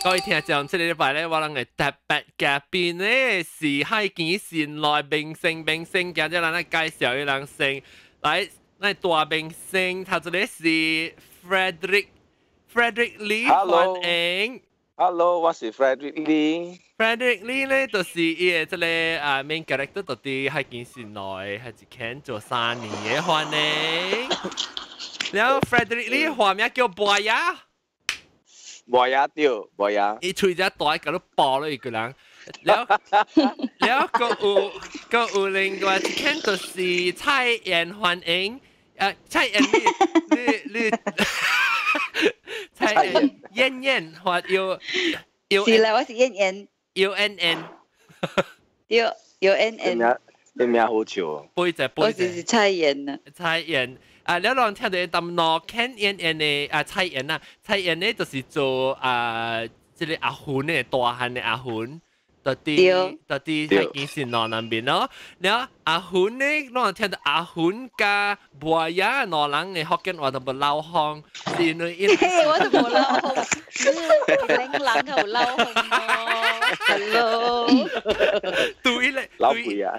各位聽眾，這個禮拜咧，我人嘅特別嘉賓咧是海墘神來明星，明星今日咱來介紹伊人先，來，咱大明星，頭一個是 Frederick，Frederick Lee， Hello。 歡迎。 Hello，我是 Frederick Lee。 Frederick Lee 咧，就是伊的這個啊 main character，到佇海墘神來，係一間做3年的歡迎。然後 Frederick Lee 化名叫博雅。博雅對，博雅。伊喙只大，共你爆了一個人。了了，閣有另外一間就是蔡妍歡迎，蔡妍你蔡妍燕燕或有有是啦，我是燕燕。 U N N。對，U N N。你名好笑哦。背者我是蔡妍啊。蔡妍啊，你攏聽到當喏 Ken 燕燕的啊蔡妍啊，蔡妍呢就是做啊這個阿雲的大漢的阿雲。到佇海墘神來那邊咯，然後阿雲呢，攏聽到阿雲佮博雅兩人的福建話都無漏風，是因為伊。我都無漏風，嶺人有漏風咯。Hello。對伊咧，對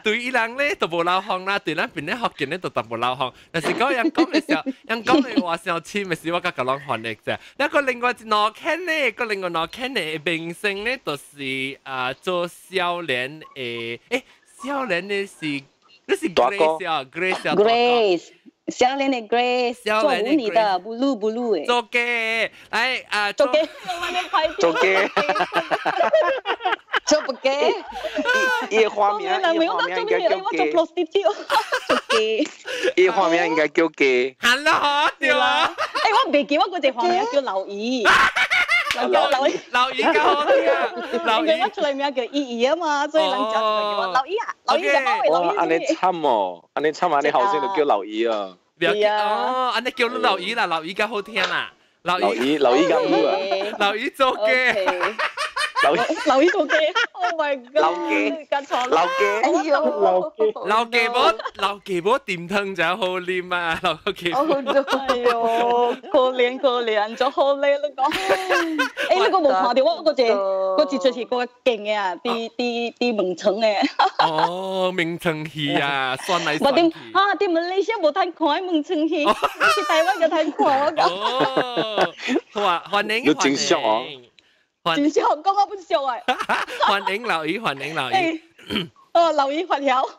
對伊人咧都無漏風啦，對咱邊咧福建咧都淡薄漏風。但是講人講的時候，人講的話傷深的時，我佮佮攏翻譯者。那個另外一兩間咧，個另外兩間的明星咧，就是啊做少年的，欸，少年的是，你是 Grace 啊，Grace 啊，Grace，少年的 Grace，做舞女的，blue blue 的，做嘅，來啊，做嘅，做嘅，做不嘅，伊畫面，伊畫面應該叫嘅，做嘅，伊畫面應該叫嘅，Hello，對啦，欸，我袂記我嗰隻畫面叫劉怡。劉姨，劉姨較好聽啊！劉姨，我出來名叫姨姨啊嘛，所以人叫就叫我劉姨啊，劉姨就包圍劉姨。按呢慘哦，按呢慘啊！你後生就叫劉姨啊。係啊，哦，按呢叫劉姨啦，劉姨較好聽啦。劉姨，劉姨咁好啊。劉姨做嘅。劉劉姨做嘅，Oh my god！劉記，錯劉記，哎喲，劉記無，劉記無甜湯就好啉啊，劉記。哎喲，可憐可憐，就好咧，你講。欸，你閣無看著我嗰隻，嗰一出是閣勁的啊，佇門床的。哦，眠床戲啊，算來算去。啊，佇馬來西亞無通看眠床戲，去台灣才通看我講。哦，好啊，歡迎。你真熟哦。真熟，講我不熟誒。歡迎劉姨，歡迎劉姨。哦，劉姨發條。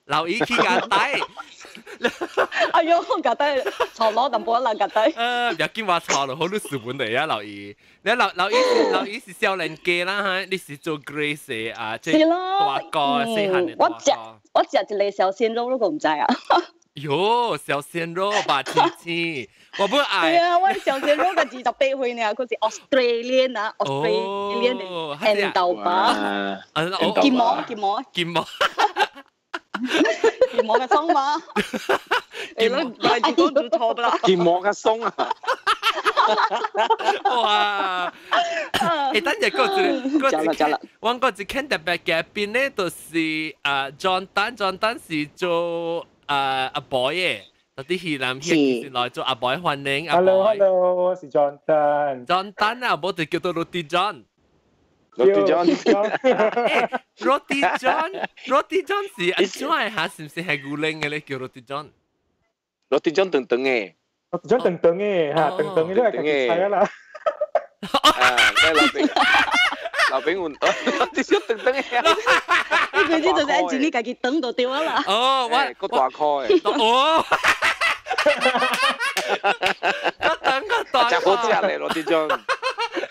劉姨去夾底。哎喲，夾底錯攞淡薄仔啦，夾底。不要緊話錯咯，好多事本嚟啊，劉姨。你劉劉姨，劉姨是少年家啦哈，你是做 Grace 啊，即係大哥細漢的大哥。我食一個小鮮肉，你閣毋知啊？喲，小鮮肉吧，親親，我不愛。對啊，我小鮮肉才28歲呢，佢是 Australian 啊，Australian 的緣投爸。金毛，金毛。金毛。金毛嘅鬆嘛？你攏來自講就錯啦。金毛嘅鬆啊！哇！欸，等陣閣一個，閣一個，我閣一間特別嘉賓咧，就是啊，John Tan，John Tan 是做啊阿 boy 嘅，到佇戲南戲是來做阿 boy 歡迎阿 boy。 Hello，Hello，我是 John Tan。 John Tan 啊，無就叫做 Roti John。 Roti John。 Roti John，Roti John 是按怎的嚇？是毋是係牛奶的咧？叫 Roti John。 Roti John 長長的。 Roti John 長長的嚇，長長的你係家己猜啦。啊，你老餅，老餅換 Roti John 長長的。你佢這就是按你家己長就對啦。哦，我個大塊的。哦。我等個大塊。真好食咧，Roti John。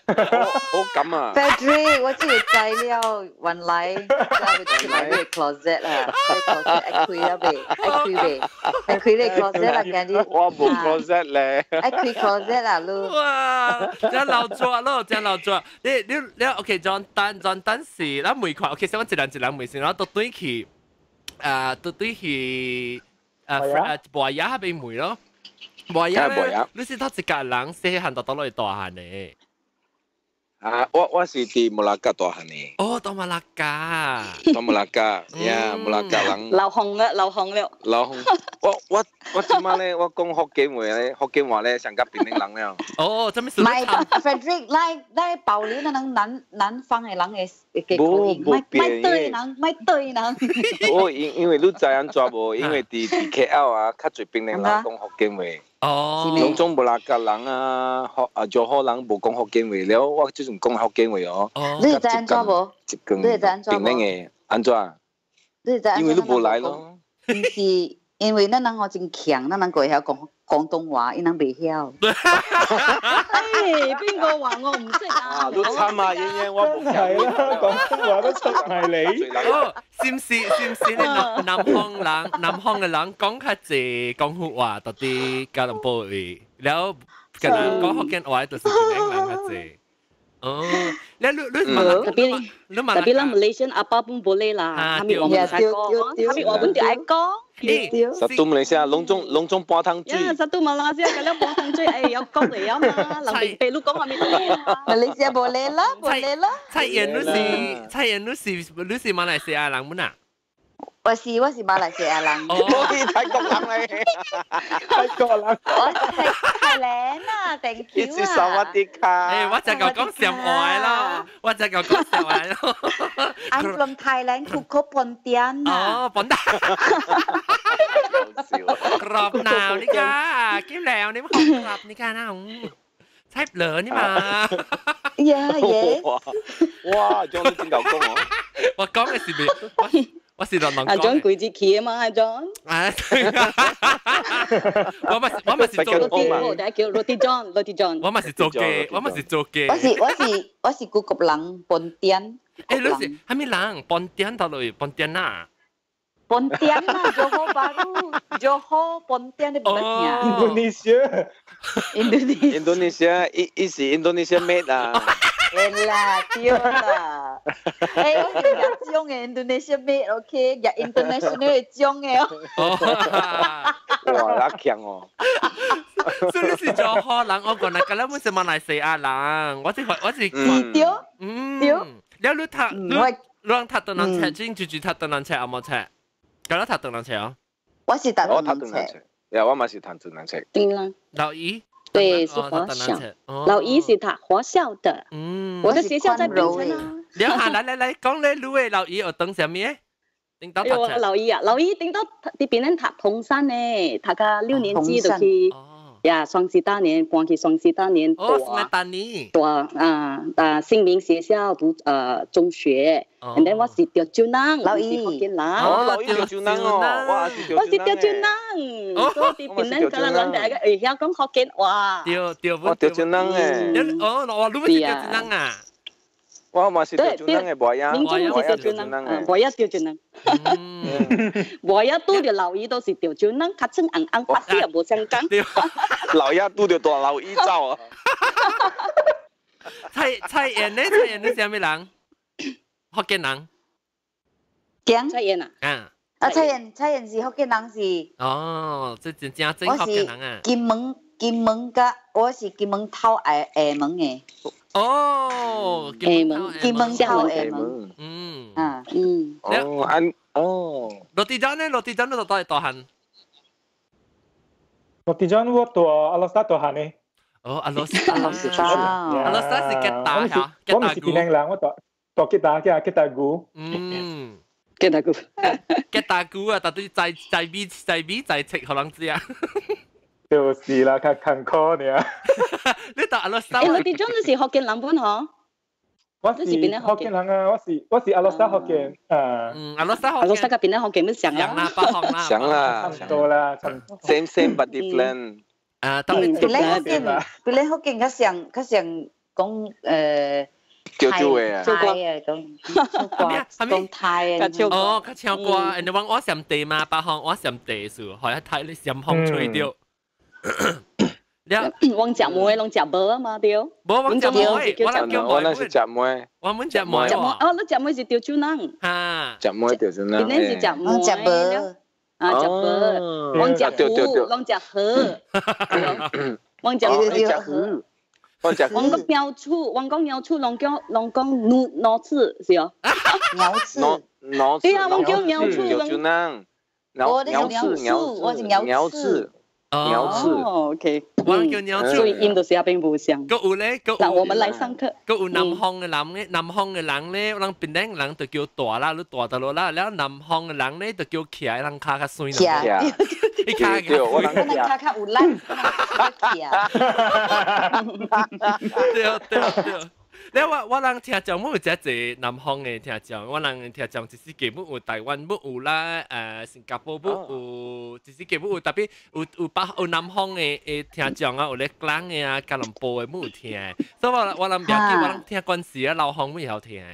好感啊！Frederick，我這個知了，原來我出來你 closet 啦，你 closet 愛開了未？愛開未？愛開你 closet 啦，今日。我無 closet 咧。愛開 closet 啦，你。哇！真老作咯，真老作。你 OK，John Tan，John Tan 是咱問看，OK，先我一人一人問先，然後都對去，啊，都對去，啊，啊，博雅嗰邊問咯。博雅咧，你是頭一家人細漢到倒落去大漢的。啊，我是佇馬拉加大漢的。哦，到馬拉加。到馬拉加，呀，馬拉加人。流汗啦，流汗了。流汗。我這馬咧，我講福建話咧，福建話咧，上甲檳城人了。哦，這麼唔係，Frederick，來保留那種南方的人的口音，莫對人，莫對人。哦，因為你知按怎無？因為佇 KL 啊，較濟檳城人講福建話。哦，攏總無拉格人啊，福啊柔佛人無講福建話了，我這陣講福建話哦。你會知按怎無？你會知按怎無？檳城的按怎？你會知？因為你無來咯。毋是，因為咱人吼真強，咱人會曉講廣東話，伊人袂曉。哎，邊個話我唔識啊？你慘啊，英英，我唔係啦，廣東話都出埋你。哦，是唔是你南方人，南方嘅人講較濟廣府話，到佇吉隆坡位，然後跟人講福建話就是檳城人較濟。哦，你 Tapi tapi lah Malaysian apa pun boleh lah. Kami 我們使講，kami 我們就愛講。 Satu Malaysia 攏總半桶水。呀，satu Malaysia 個了半桶水，哎，有講嚟啊嘛，人哋秘魯講下咪得。 Malaysia boleh lah, boleh lah。蔡妍你是蔡妍你是馬來西亞人冇啊？我是馬來西亞人。我是泰國人嚟。泰國人。我係泰蘭啊，thank you 啊。是薩瓦迪卡。誒，我就夠講上話咯，我就夠講上話咯。 I'm from Thailand, คุกปนเตียน 哦，ปนตกรอบหนาวนี่ค่ะกินแล้วนี่มันของกรอบนี่ค่ะนะใช่เหรอนี่มา Yeah, yes。哇，將你真夠講哦。我講嘅是咩？我是落阿 John 鬼子去啊嘛，阿 John。啊，我咪是做我第一叫 Roti John，Roti John。我咪是做嘅，我咪是做嘅。我是古國人，本店。誒，你是係咪人？本店到落去，本店啊？本店啊，Johor Bahru，Johor 本店你唔得聽。 Indonesia。 Indonesia。 Indonesia，伊是 Indonesia made 啊。係啦，對啦。誒，我是亞種嘅 Indonesia made，OK，亞 international 嘅種嘅哦。哇，那強哦！所以你是做可能，我講那個咧，本是馬來西亞人，我是對，嗯，了你讀你讀唐人冊，真住讀唐人冊有冇冊？敢若讀唐人冊哦？我是讀我讀唐人冊，呀，我嘛是讀唐人冊。對啦。老姨。對，是華校。老姨是讀華校的。嗯，我的學校在檳城啊。了下來來來，講你女的老姨學當啥物？頂到讀老姨啊，老姨頂到佇檳城讀唐山呢，讀到六年級就去。呀，雙溪大年搬去雙溪大年。哦，雙溪大年。大啊啊，新民學校讀中學，然後我是潮州人，老姨福建人。哦，老姨潮州人哦，我是潮州人，所以佇檳城個人哋個會曉講福建話。對對，我潮州人誒。哦，我你是潮州人啊？我嘛是潮州人的無呀，民眾是潮州人，無呀潮州人。無呀拄著老姨都是潮州人，較稱紅紅白色也無相共。老爺拄著大老姨走啊！蔡蔡妍呢？蔡妍你是啥物人？福建人。蔡妍啊？啊。啊，蔡妍是福建人是。哦，這真正正福建人啊！金門甲我是金門頭下門的。哦，金門頭下門。嗯。啊。嗯。哦，安哦。 Roti John 呢？Roti John 你就佗大漢？ Roti John 我佇阿羅斯大漢呢。哦，阿羅斯。阿羅斯。阿羅斯是吉打嚇，我唔是檳城人，我佇佇吉打叫吉打古。嗯。吉打古。吉打古啊，到底在在米在米在食，可能知啊。就是啦，較艱苦呢。你佇阿羅斯。誒，Roti John 你是福建人本嗬？我是福建人啊，我是阿羅斯福建啊。嗯，阿羅斯阿羅斯甲檳城福建咪像啦，北方啦。像啦，差唔多啦，差唔多。 Same same but different。啊，當然。檳城福建，檳城福建較像較像講潮州話啊，泰啊，講講泰啊，哦，較唱歌，人哋講我上地嘛，北方我上地數，好像泰你上風吹掉。了，往食糜攏食無啊嘛對。無往食糜，我人叫我那是食糜。我們食糜。食糜哦，你食糜是潮州人。哈。食糜潮州人。檳城是食糜。食無。啊，食無，往食糊，攏食河。往食糊。食糊。我食我講鳥鼠，我講鳥鼠，攏叫攏講腦腦刺是哦。鳥刺。腦對啊，我叫鳥鼠。有就能。我是鳥鼠，我是鳥刺。鳥刺。哦，OK。我叫鳥鼠。所以音就是那邊無相。個有咧，個嗱，我們來上課。個有南方嘅人咧，南方嘅人咧，人檳城人就叫大啦，你大得落啦。了南方嘅人咧就叫徛，人跤較媠。徛。伊跤較我人跤較有力。徛。對對對。你我人聽講，我有真濟南方嘅聽講，我人聽講，一時基本有台灣，本有啦，新加坡本有，一時基本有，特別有北有南方嘅聽講啊，有咧講嘅啊，吉隆坡嘅本有聽，所以我人袂記，我人聽慣時啊，老方本會曉聽。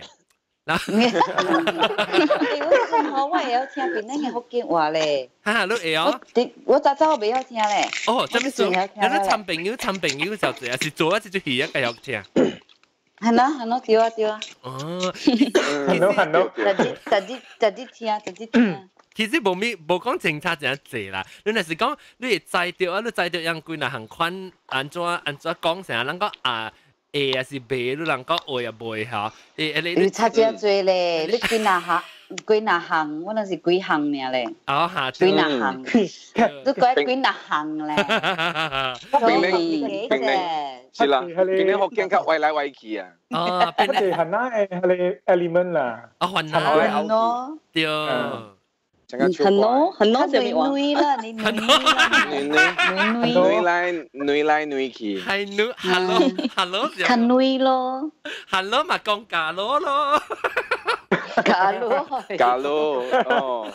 嗱，我我會曉聽檳城嘅福建話咧。哈，你會曉？我早早袂曉聽咧。哦，這麼說，你參朋友參朋友就這，是做一隻戲一個曉聽。係咯係咯，對啊對啊。哦，係咯係咯。特別聽，特別聽。其實無咪無講政策真濟啦，你若是講你會知著啊，你知著樣幾若項款按怎按怎講啥，人講啊會還是袂，你人講會也袂吼。你差真濟咧，你幾若項幾若項，我那是幾項爾咧。哦，下幾若項，你講幾若項咧。檳城是啦，檳城福建較歪來歪去啊。哦，檳城係那個 element 啦。啊，雲南咯。對。很多很多這邊女啦，你女啦，女女女來女來女去，係女，hello hello，較女咯，hello 嘛講假咯咯，假咯，假咯，哦，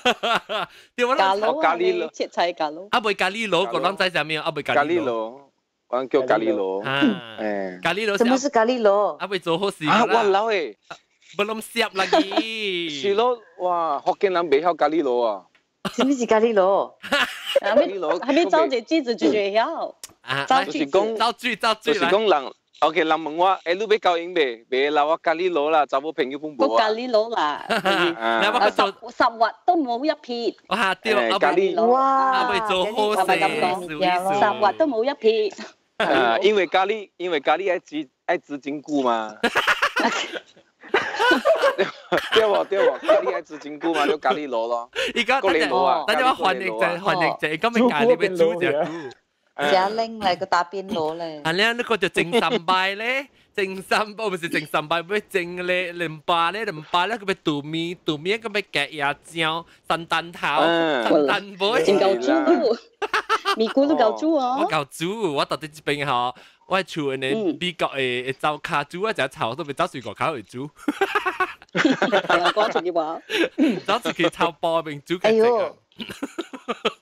對我假咯，咖喱咯，切菜咖喱，啊袂咖喱螺，個人知啥物啊？啊袂咖喱螺，我叫咖喱螺，誒，咖喱螺，什麼是咖喱螺？啊袂做好事啊，我老誒。不攏澀啦佢。是咯，哇！福建人袂曉咖喱螺啊。什麼是咖喱螺？咖喱螺，還沒造隻句子就會曉。啊，就是講造句造句。就是講人，OK，人問我，欸，你欲交應未？袂啦，我咖喱螺啦，查某朋友本無啊。咖喱螺啦。啊，我十劃都冇一撇。哇！對，咖喱。哇！未做好事，十劃都冇一撇。啊，因為咖喱，因為咖喱愛煮愛煮真久嘛。對喎對喎，咖喱愛煮真久嘛，就咖喱螺咯。而家咖喱螺啊，等陣我翻譯者翻譯者，咁咪咖喱要煮隻久。食拎嚟個打邊爐咧。係咧，你個就蒸三擺咧，蒸三擺唔是蒸三擺，要蒸咧兩擺咧，兩擺咧佢要杜麵，杜麵佢要夾椰漿、山丹頭、山丹尾。真夠煮，咪咕都夠煮哦。我夠煮，我到底這邊吼。我厝呢美國的灶跤煮，我食臭都袂走水果跤去煮。講出去話，走出去臭波邊煮。哎呦，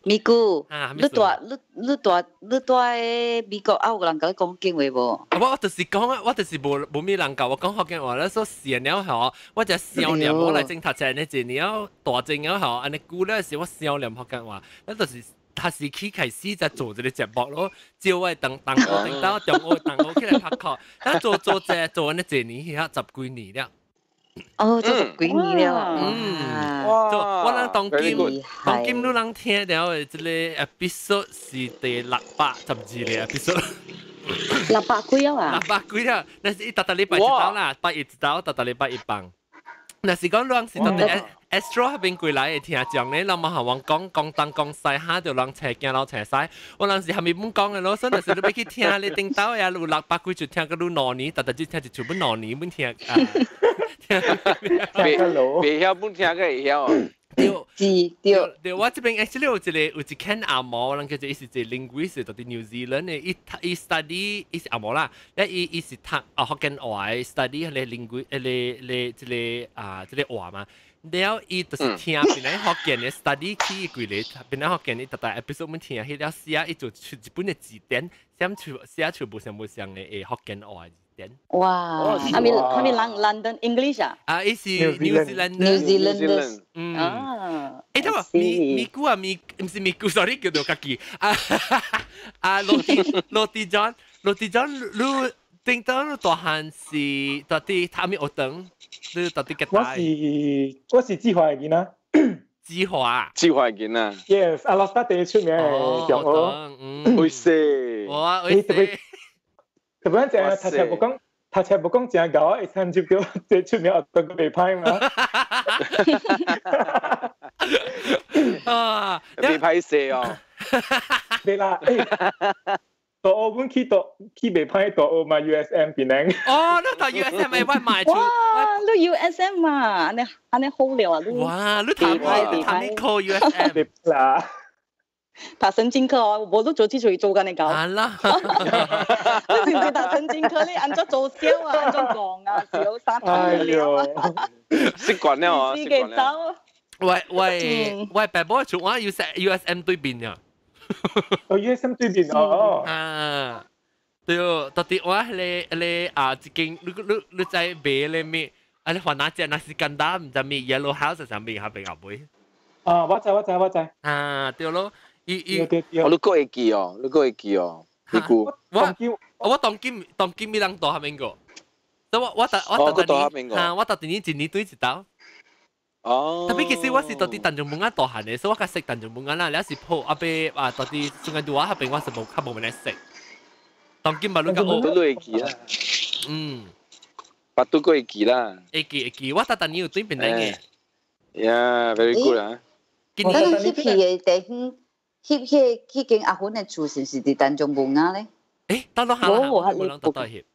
咪姑，你住你你住你住喺美國啊？有人共你講福建話無？我就是講啊，我就是無無咩人教我講福建話咧，所以試了吼，我就少年我來正讀冊呢一年大正了吼，按呢久了時我少年福建話，那就是。他是起開始在做這個節目咯，招我當當我等到中學當我起來拍課，咱做做這做完呢一年，遐十幾年了。哦，做十幾年了。嗯，做我人當今當今你人聽著的這個 episode 是第612個 episode。六百幾啊？六百幾了，那是伊逐逐禮拜一刀啦，拜一刀，逐逐禮拜一放。若是講人是到底 Astro 彼邊過來的聽眾咧，人嘛向我講講東講西，嚇著人斜驚老斜西。我人是蝦米本講的咯，所以若是你欲去聽你頂頭呀，有六百幾就聽個你兩年，逐逐只聽一厝本兩年本聽啊。袂袂曉本聽個會曉啊。對，是對對，我這邊 actually 有一個有一間阿毛，人叫做伊是一個 linguist，佇 New Zealand 的，伊讀伊 study 伊是阿毛啦，咧伊伊是讀啊福建話的 study 彼個 linguist 彼個彼個這個啊這個話嘛，了伊就是聽檳城福建的 study 去幾個檳城福建的逐逐 episode 阮聽，彼了寫伊就出一本的字典，寫出寫出無相無相的會福建話字典。哇！係咪係咪 London English 啊？啊，伊是 New Zealand。 New Zealand。嗯。啊。欸，等下咪咪姑啊咪，毋是咪姑，sorry 叫做家己。啊啊，羅蒂羅蒂 John 羅蒂 John，你頂當你大漢是到底他咪學堂？你到底幾大？我是我是志華的囡仔。志華。志華的囡仔。 Yes，阿羅斯達第一出名的中學。嗯。會死。我會死。特特別正讀冊無講，讀冊無講真𠢕，會參入到最出名學堂閣袂歹嘛。啊，袂歹勢哦。對啦，大學阮去大去袂歹，大學嘛 USM 檳城。哦，你讀 USM 咪我買出。哇，你 USM 啊，按呢按呢好了啊，你。哇，你讀你讀你考 USM 啦。讀神經科哦，無你做這做做緊你搞。啊啦。你是唔是讀神經科？你按怎做痟啊？按怎講啊？笑三哎喲，習慣了啊，習慣了。喂喂喂，白波厝我 USM 對面啊。哦，USM 對面哦。啊，對哦，到底我迄個迄個啊，一間你你你知賣咧咩？啊，你還哪隻？那是簡單，毋知咩 Yellow House 上面下邊後尾。啊，我知我知我知。啊，對咯，伊伊。哦，你閣會記哦，你閣會記哦，你估？我我當今當今咪人大下面個，所以我我我我特年啊，我特年一年對一道。哦，特別其實我是到底陳松本仔大漢的，所以我較識陳松本仔啦。你是抱阿伯啊，到底中間對我嗰邊我是無較無乜識。當今嘛，你講都會記啦。嗯，巴都會記啦。會記會記，我特特年有對面來嘅。 Yeah, very good 啊。咱翕戲的地方，翕彼彼間阿芬的厝是毋是佇陳松本仔咧？欸，到攏下啦，無人到到翕。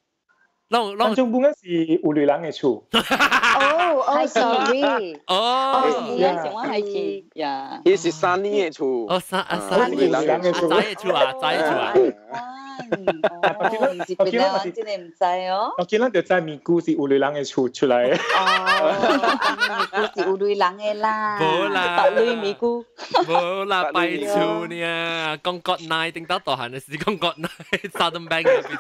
陳松本仔是有類人的厝。哦哦，sorry。哦，我係去呀。伊是三年的厝。哦，三啊三年的厝，仔的厝啊，仔的厝啊。哦，毋是別人，真的毋知哦。我見咱就知咪姑是有類人的厝出來的。哦，咪姑是有類人的啦。無啦，白類咪姑。無啦，拜厝呢，講國內頂到大漢的是講國內 Southern Bank 嘅厝。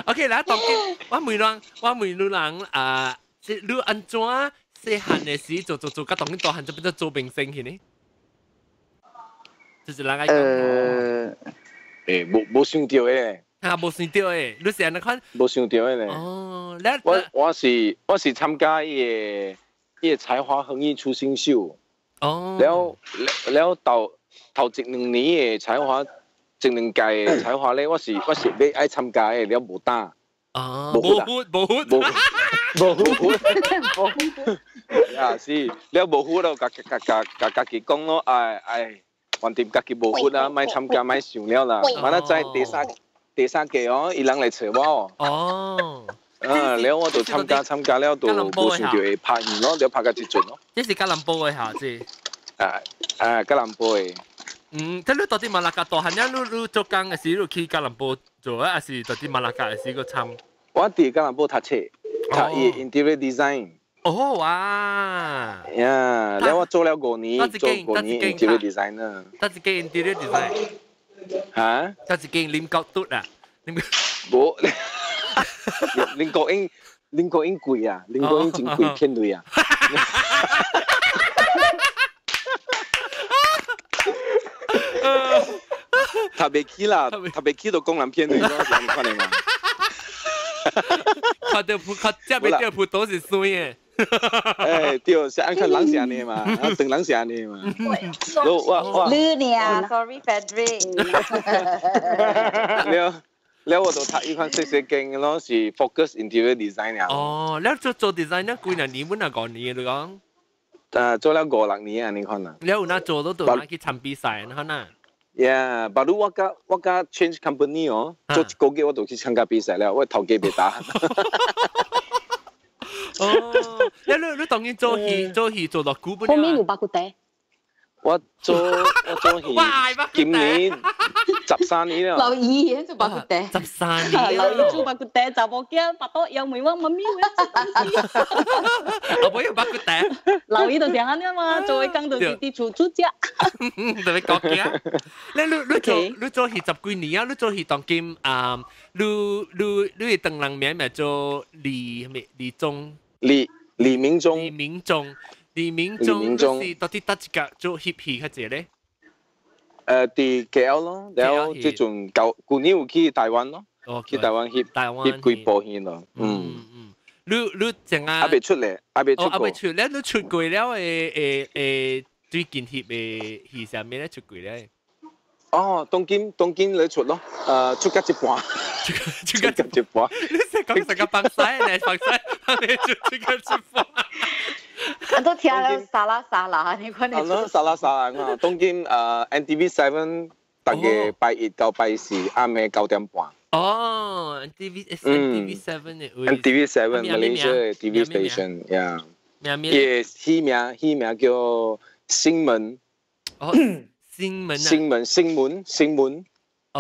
OK，來，當今我問人，我問你人啊，你按怎細漢的時做做做，甲當今大漢就變做做明星去呢？就是人愛講。欸，無無想著的。啊，無想著的，你是按怎款？無想著的咧。哦，我我是我是參加伊個伊個才華橫溢出新秀。哦。了了頭頭一兩年的才華。一兩屆的才華咧，我是我是欲愛參加的，了無打。哦，無好無好無無好無好。啊是，了無好了，共共共共家己講咯，哎哎，反正家己無好啦，莫參加，莫想了啦。完了在第三第三屆哦，伊人來揣我。哦。啊，了我就參加參加了，就無想著會拍戲咯，了拍到這陣咯。這是吉隆坡的下子。啊啊，吉隆坡的。嗯，即你到底馬拉加大漢，你你做工的時，你去吉隆坡做啊，還是到底馬拉加的時閣參？我佇吉隆坡讀冊，讀伊 interior design。哦哇！呀，了我做了五年，做五年 interior designer。得一間 interior design。嚇？得一間林國嘟啊？林無，林國英，林國英貴啊，林國英真貴，騙鐳啊！讀袂起啦，讀袂起就講人騙鐳咯，是按呢款的嘛。看著葡，看食袂著葡萄是酸的。欸，對，是按看人是按呢嘛，啊，唐人是按呢嘛。我我你呢？Sorry, Frederick。了了，我就讀伊款細細間咯，是 focus interior design 啊。哦，了做做 design 了幾年？本啊五年你講。啊，做了五六年啊，你看啦。了有哪做到到哪去參比賽，你看啦。 Yeah，但如我佮我佮 change company 哦，做一個月我就去參加比賽了，我頭家袂打。哦，你你你當然做戲做戲做落久本。後面有肉骨茶。我做我做戲，今年13年了。老姨做肉骨茶。13年。老姨做肉骨茶，查某囝腹肚枵問我媽咪，我要食東西。我不要肉骨茶。老姨就是按呢嘛，做的工就是佇厝煮食。特別國家。你你你做你做戲十幾年啊？你做戲當今啊？你你你的唐人名名做李咩？李忠。李李明忠。李明忠。李明忠是到底佗一個做翕戲較濟咧？佇 KL 咯，然後這陣舊舊年有去台灣咯，去台灣翕翕幾部戲咯，嗯嗯，你你淨啊？還未出嚟，還未出過。還未出，你你出過了的的最近翕的戲啥物咧？出過咧？哦，東京東京你出咯，出吉一半，出吉一半。你成講成個放西，你放西，你出出吉一半。我都聽了沙拉沙拉，你看你。啊，沙拉沙拉啊！東京NTV 7，逐個拜一到拜四暗暝9點半。哦，NTV NTV 7 的。 NTV 7 Malaysia TV station，yeah。名名。伊戲名戲名叫星門。哦，星門啊。星門，星門，星門。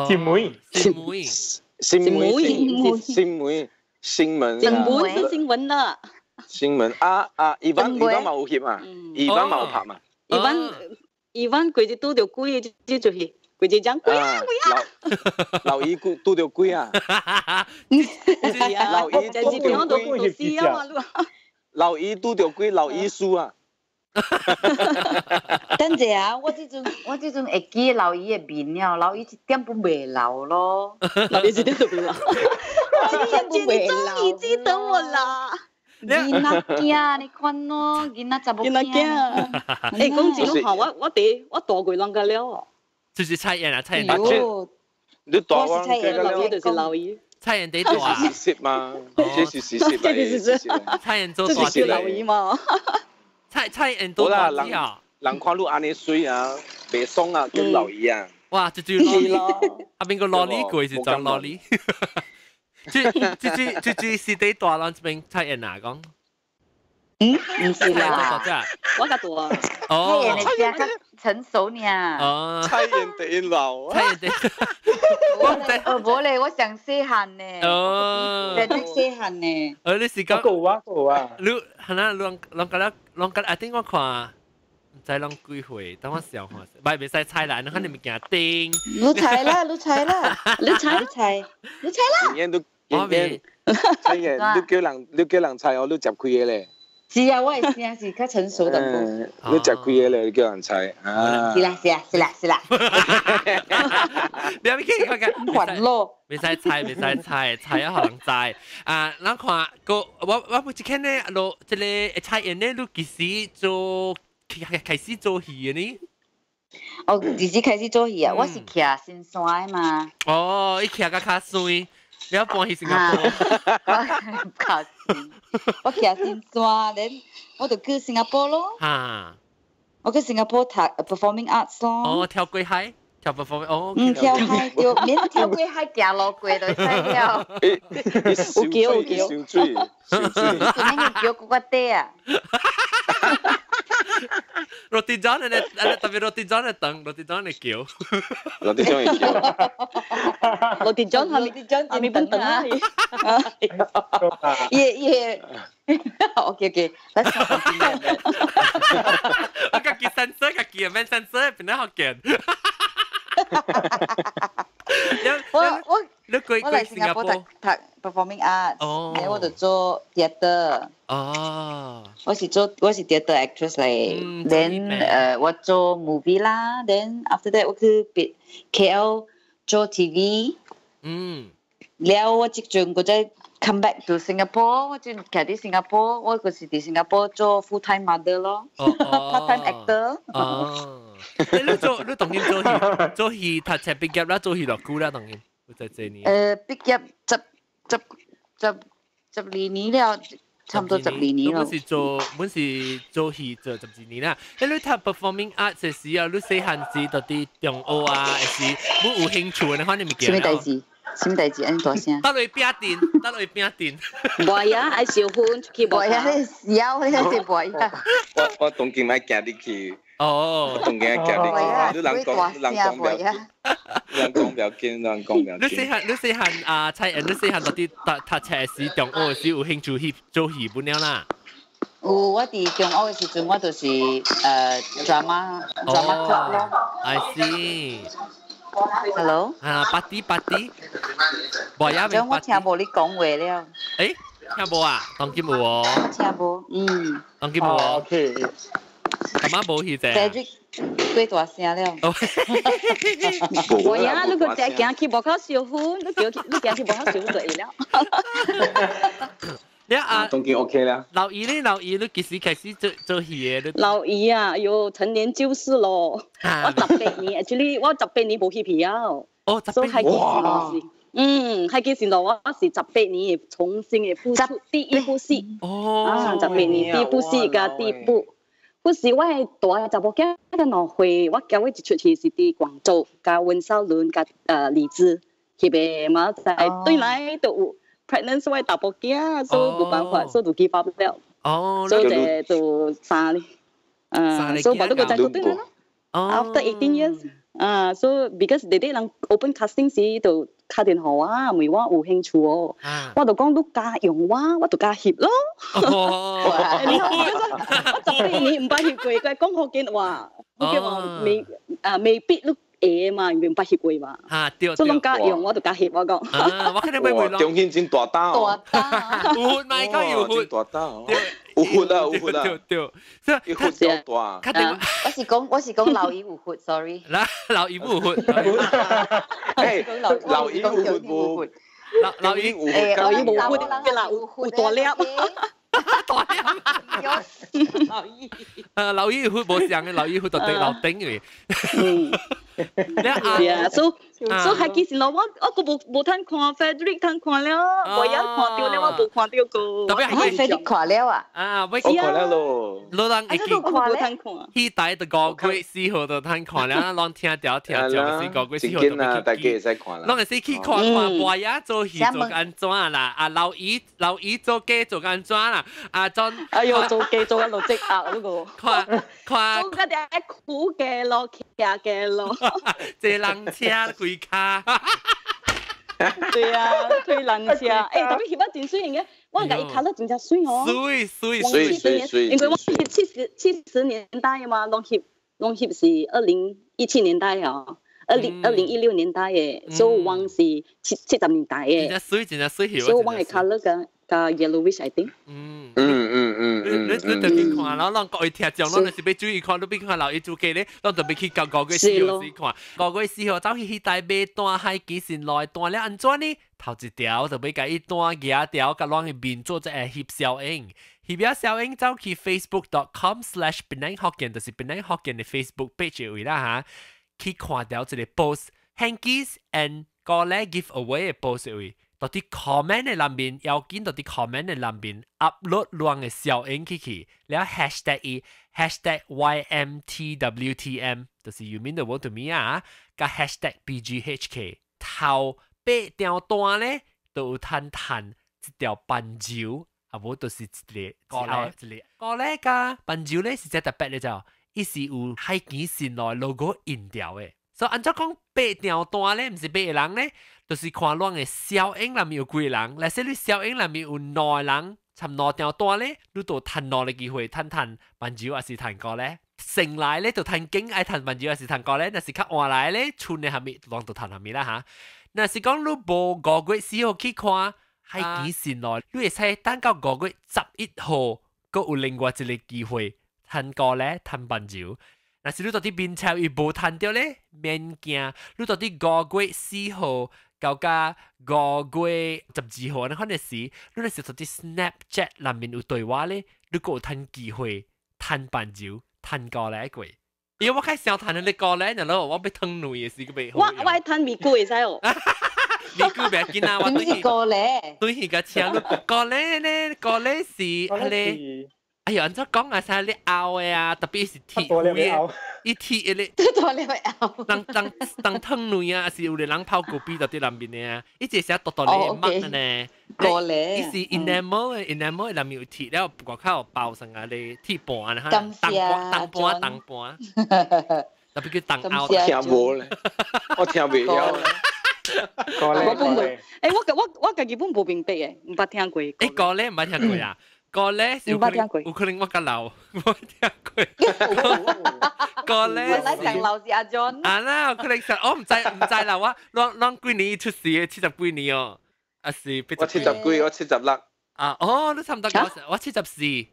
星門，星門，星門，星門，星門。星門是新聞啦。星門啊啊！伊班伊班嘛有翕啊，伊班嘛有拍嘛。伊班伊班規日拄著鬼，這就是規日講鬼啊鬼啊。老姨拄著鬼啊！老姨拄著鬼。老姨拄著鬼，老姨輸啊！等者啊，我這陣會記老姨的面了，老姨一點都袂老咯。老姨一點都袂老。一點都袂老。終於記得我啦！囡仔囝，你看咯，囡仔查某囡仔囝。欸，講真吼，我第我大過人家了。就是蔡妍啊，蔡妍。你大我蔡妍老姨就是老姨。蔡妍得大。事實嘛，這是事實這是事實。蔡妍做大是老姨嘛。蔡妍做大啊。人看你按呢媠啊，袂爽啊，叫老姨啊。哇，這就老姨。啊，邊個老李過是裝老李。這這這這這是得大人這邊蔡妍啊講。嗯，唔是啦，我較大。哦，蔡妍的聲較成熟呢。哦，蔡妍第一老。蔡妍第。我唔知，哦，無咧，我上細漢呢。哦。真細漢呢。哦，你是講。夠啊，夠啊。你係啦，攏攏覺得攏覺得，啊，頂我看。唔知攏幾歲，等我想看，唔係袂使猜啦，你看你物件叮。你猜啦，你猜啦，你猜，你猜，你猜啦。你我未。蔡妍，你叫人，你叫人猜哦，你接開個咧。是啊，我的聲是較成熟的。你食幾個咧？你叫人猜啊？是啦，是啦，是啦，是啦。你阿咪去看看。還咯。袂使猜，袂使猜，猜啊，予人知。啊，咱看個我不一看呢，落這個蔡妍呢，你幾時做開始做戲的呢？哦，幾時開始做戲啊？我是徛新山的嘛。哦，伊徛甲較媠。你要搬去新加坡？較我徛新山，then 我就去新加坡咯。哈！我去新加坡讀 performing arts 咯。哦，跳過海，跳 performing 哦。嗯，跳海對，免跳過海，行路過就使了。有橋有橋，水水水。你個橋骨骨底啊！ Roti john 咧，特別 roti john 咧等，roti john 咧橋。 Roti john 嘅橋。 Roti john 係咪係咪本等啊？耶耶，OK OK，let's continue。我家己三色，家己免三色，變得好見。我你過我來新加坡讀 performing arts，然後我就做 theatre。哦，我是 theatre actress 嚟，then 我做 movie 啦，then after that 我去別 KL 做 TV。了我即陣閣再 come back to Singapore，我陣徛佇新加坡，我就是佇新加坡做 full time mother 咯，part time actor。哦，你做你當今做戲做戲讀冊畢業啦，做戲偌久啦，當今有在這年。畢業十二年了，差不多十二年咯。本是做戲做十二年啦。你讀 performing arts 的時候，你細漢時就佇中學啊，還是你有興趣的，反正物件。啥物代誌？啥物代誌？按呢大聲。倒落去餅店，倒落去餅店。袂啊，愛燒薰出去無。袂啊，你痟，你是袂啊。我當今愛行入去。哦。我當今愛行入去。你人講，你人講不要緊，人講不要緊，人講不要緊。你細漢啊，蔡妍，你細漢到底讀冊時，中學時有興趣去做戲本了啦？有，我佇中學的時陣，我就是drama club 咯。 I see。 Hello。啊，八啲八啲，無呀，將我聽無你講話了。誒，聽無啊？當今有哦。聽無，嗯。當今無。 OK。阿媽無去啫。 Cedric 過大聲了。無呀，你個只行去無口燒薰，你叫你行去無口燒就會了。你啊，當然 OK 啦。老姨咧，老姨你幾時開始做做戲嘅？老姨啊，喲，陳年舊事咯。我18年，actually 我十八年無翕戲啊。哦，18年。哇！嗯，係幾時咯？我是十八年重新嘅復出第一部戲。哦。啊，十八年第一部戲加第一部。嗰時我係大查某囝才2歲，我交尾一出戲是佇廣州，佮溫兆倫、佮李志，翕的嘛，在對來都有 pregnant 我查某囝，所以無辦法，所以就 give up 了。所以就三咧，所以無你個再做對來咯。After 18 years，啊，所以 because 弟弟人 open casting 時就敲電話我，問我有興趣哦，我就講你敢用我，我就敢翕咯。我18年毋捌翕過，佢講福建話，福建話未啊未必你會嘛，因為毋捌翕過嘛。嚇對。所以攏敢用我就敢翕，我講。啊，我肯定會會咯。中興真大膽哦。大膽。有血咪講有血。大膽哦。有血啊，有血啊。對對。所以血夠大。我是講老姨有血，sorry。嗱，老姨有血。誒，老姨有血無？老姨有血。老姨無血嘅啦，有大粒。大粒。老姨。老姨有血無相嘅，老姨血就對老頂嘅。嗯。係啊，所以所以係其實咯，我個無通看，Frederick 通看了，我也看到了，我無看到過。特別係 Frederick 看了啊？啊，我看了咯。老人會記無通看。彼台就5月4號就通看了，攏聽條聽講是5月4號就啊，大家會使看啦。攏會使去看看博雅做戲做按怎啦？啊，老姨老姨做雞做按怎啦？啊，裝。哎喲，做雞做一路積壓嗰個。看看。做嗰啲苦嘅咯，騎嘅咯。坐人車規跤。對啊，推人車，欸，特別翕啊真媠嘅，我共伊 colour 真正媠哦。媠媠媠媠媠。因為我翕70年代嘛，攏翕攏翕是2017年代哦，2016年代的，所以我是70年代的。真正媠，真正媠翕。所以我的 colour 佮佮 yellowish I think。你特別看，然後攏各位聽眾，攏就是欲注意看，你欲看老伊做雞咧，攏特別去到5月4號時看。5月4號走去彼台買單海基新來單了按怎呢？頭一條就欲共伊單舉條，共攏去面做這個翕小影。翕了小影走去 facebook.com/PenangHokkien，就是檳城福建的 Facebook page 位啦嚇，去看著一個 post，hankies and 高麗 give away 的 post 位。到佇 comment 的內面，要緊到佇 comment 的內面 upload 攏的小影去，了 hashtag 伊 #YMTWTM，就是 you mean the world to me 啊，佮 #BGHK，頭八張單咧，都有趁趁一條斑鳩，啊無就是一個高麗一個高麗佮斑鳩咧是這特別的就，伊是有海基新來 logo 印條的。所以按怎講八張單咧，毋是八個人咧，就是看攏的小影內面有幾個人，若是你小影內面有兩個人，參兩張單咧，你就趁兩個機會，趁趁斑鳩抑是趁高麗。先來咧就趁景愛趁斑鳩抑是趁高麗，若是較晚來咧，剩的啥物攏就趁啥物啦嚇。若是講你無5月4號去看海基新來，你會使等到5月11號，閣有另外一個機會趁高麗趁斑鳩。若是你到佇面前伊無趁著咧，免驚。你到佇5月4號到甲5月12號，那款的時，你若是到佇 Snapchat 內面有對話咧，你閣有趁機會趁斑鳩趁高麗過。因為我較想趁彼個高麗，然後我欲褪卵的時，閣袂好。我愛趁咪龜會使哦。咪龜袂緊啊，我對是高麗。對去共請你高麗咧，高麗是彼個。哎呦，按怎講啊？啥你拗的啊？特別是鐵的，伊鐵的咧，大粒的拗。當當當褪卵啊，是有個人泡咖啡到佇內面的啊，伊這是大大粒的墨呢。高麗。伊是 enamel 的，enamel 內面有鐵了，外口有包上啊咧鐵盤啊，當當盤當盤，特別叫當拗。聽無咧，我聽袂曉。我本無，欸，我家己本無明白的，毋捌聽過。欸，高麗毋捌聽過啊？高麗是有可能，有可能我較老，無聽過。高麗原來上老是阿 John。啊啦，可能是我毋知毋知啦，我攏攏幾年出世的，70幾年哦，啊是。我70幾，我76。啊哦，你差毋多我74。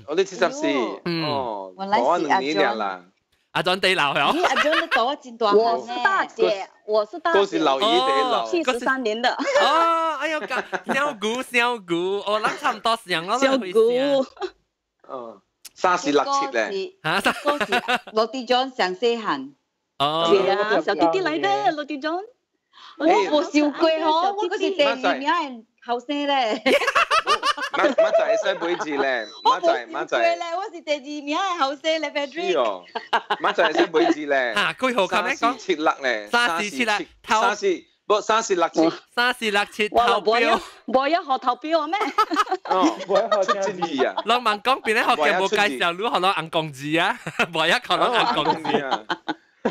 我你74，哦，我兩年啦。阿 John 第老係。咦，阿 John 都大我真大。我是大姐，我是大姐。嗰是老姨第老。73年的。哦，哎呦，小姑小姑，哦，咱差唔多上咯。小姑。哦，三四六七咧。嚇，嗰時羅迪 John 上細漢。哦。是啊，小弟弟來的羅迪 John。我無想過吼，我嗰是第二名的後生咧。馬馬仔會使買字咧，馬仔馬仔。我是第二名的後生咧，Patrick。是哦，馬仔會使買字咧。嚇，幾號咁樣講？三四七六咧。三四七六，三四不三四六七。三四六七投標。無一學投標咩？哦，無一學出字啊！人問講邊咧學嘅無介紹，你學到紅公字啊？無一學到紅公字啊！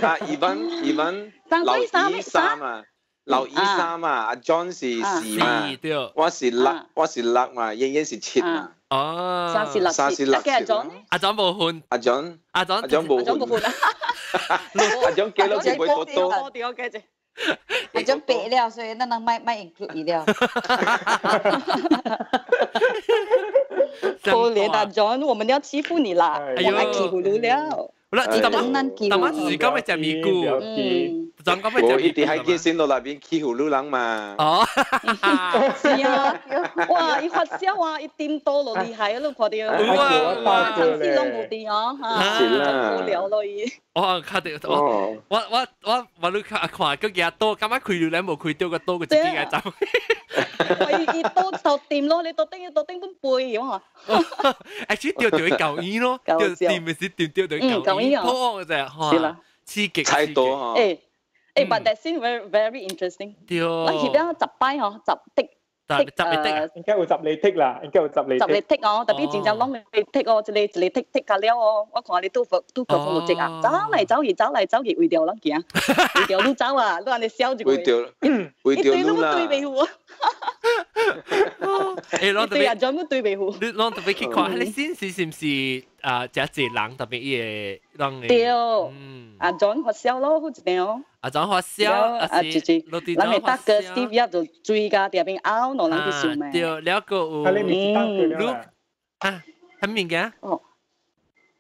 啊，二蚊劉二三啊！劉二三啊，阿 John 是四嘛，我是六，我是六嘛，英英是七嘛。哦，三四六，三四六七。阿 John，阿 John 無分，阿 John，阿 John，阿 John 無分。阿 John 記錄是袂多多。阿 John 白了，所以咱人莫莫 include 伊了。可憐阿 John，我們要欺負你啦，我來欺負你了。好啦，大媽，大媽是講咩食咪菇？嗯，講講咩食？我一直喺健身路內邊欺負女人嘛。哦，是啊，哇！伊發燒啊，伊顛倒落厲害啊，你看到？哇！長時攏無佇哦，嚇，真無聊咯伊。我較著，我你看看，佮舉刀，感覺開流咧無開到個刀，佢自己來走。伊伊刀頭掂咯，你刀頂刀頂本背我話。actually 掉掉去舊醫咯，掉掂咪是掉掉掉去舊醫，破就係，是啦，刺激太多嗬。誒誒，but that scene very very interesting。對。我翕了十擺嗬，十滴。十嚟剔，應該有十嚟剔啦，應該有十嚟。十嚟剔哦，特別真正攏嚟剔哦，一個一個剔剔較了哦。我看你拄拄過風路啊，走來走去，走來走去，為著人行，為著你走啊，你按呢笑一個。為著，為著你啦。對袂赴。誒，攏特別，專門對袂赴。你攏特別去看，你先是是毋是啊？真濟人特別伊個人。對，啊，專發燒咯，好一點哦。阿張發燒，啊，就是，咱的大哥 Steve 也就追甲佇邊拗，兩人去想咩？對，了個有。啊，你毋是大哥了。啊，啥物件？哦。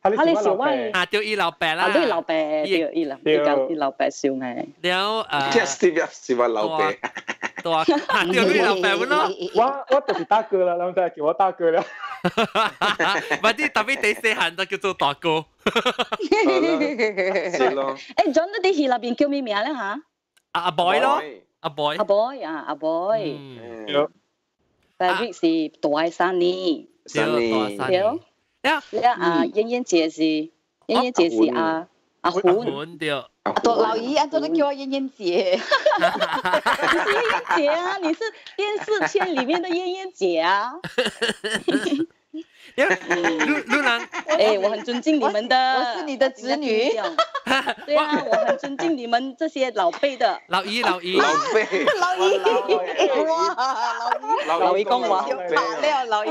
啊，你是我。啊，對，伊老爸啦。啊，你老爸，對，伊老，伊老爸想的。了啊。 Steve 是我老爸。對啊，對，你老爸咯。我就是大哥啦，人就叫我大哥了。或者特別第四項就叫做大哥。是咯。誒，John，你佇戲內邊叫咩名咧嚇？阿 boy 咯，阿 boy。阿 boy 啊，阿 boy。對。 Patrick 是大三年。三年。對。了啊，燕燕姐是，燕燕姐是阿阿魂。對。阿多老姨，阿多你叫我燕燕姐。你是燕燕姐啊，你是電視圈裡面的燕燕姐啊。你你人，哎，我很尊敬你們的，我是你的侄女。對啊，我很尊敬你們這些老輩的。老姨，老姨，老輩，老姨，哇，老姨，老姨講話，老姨。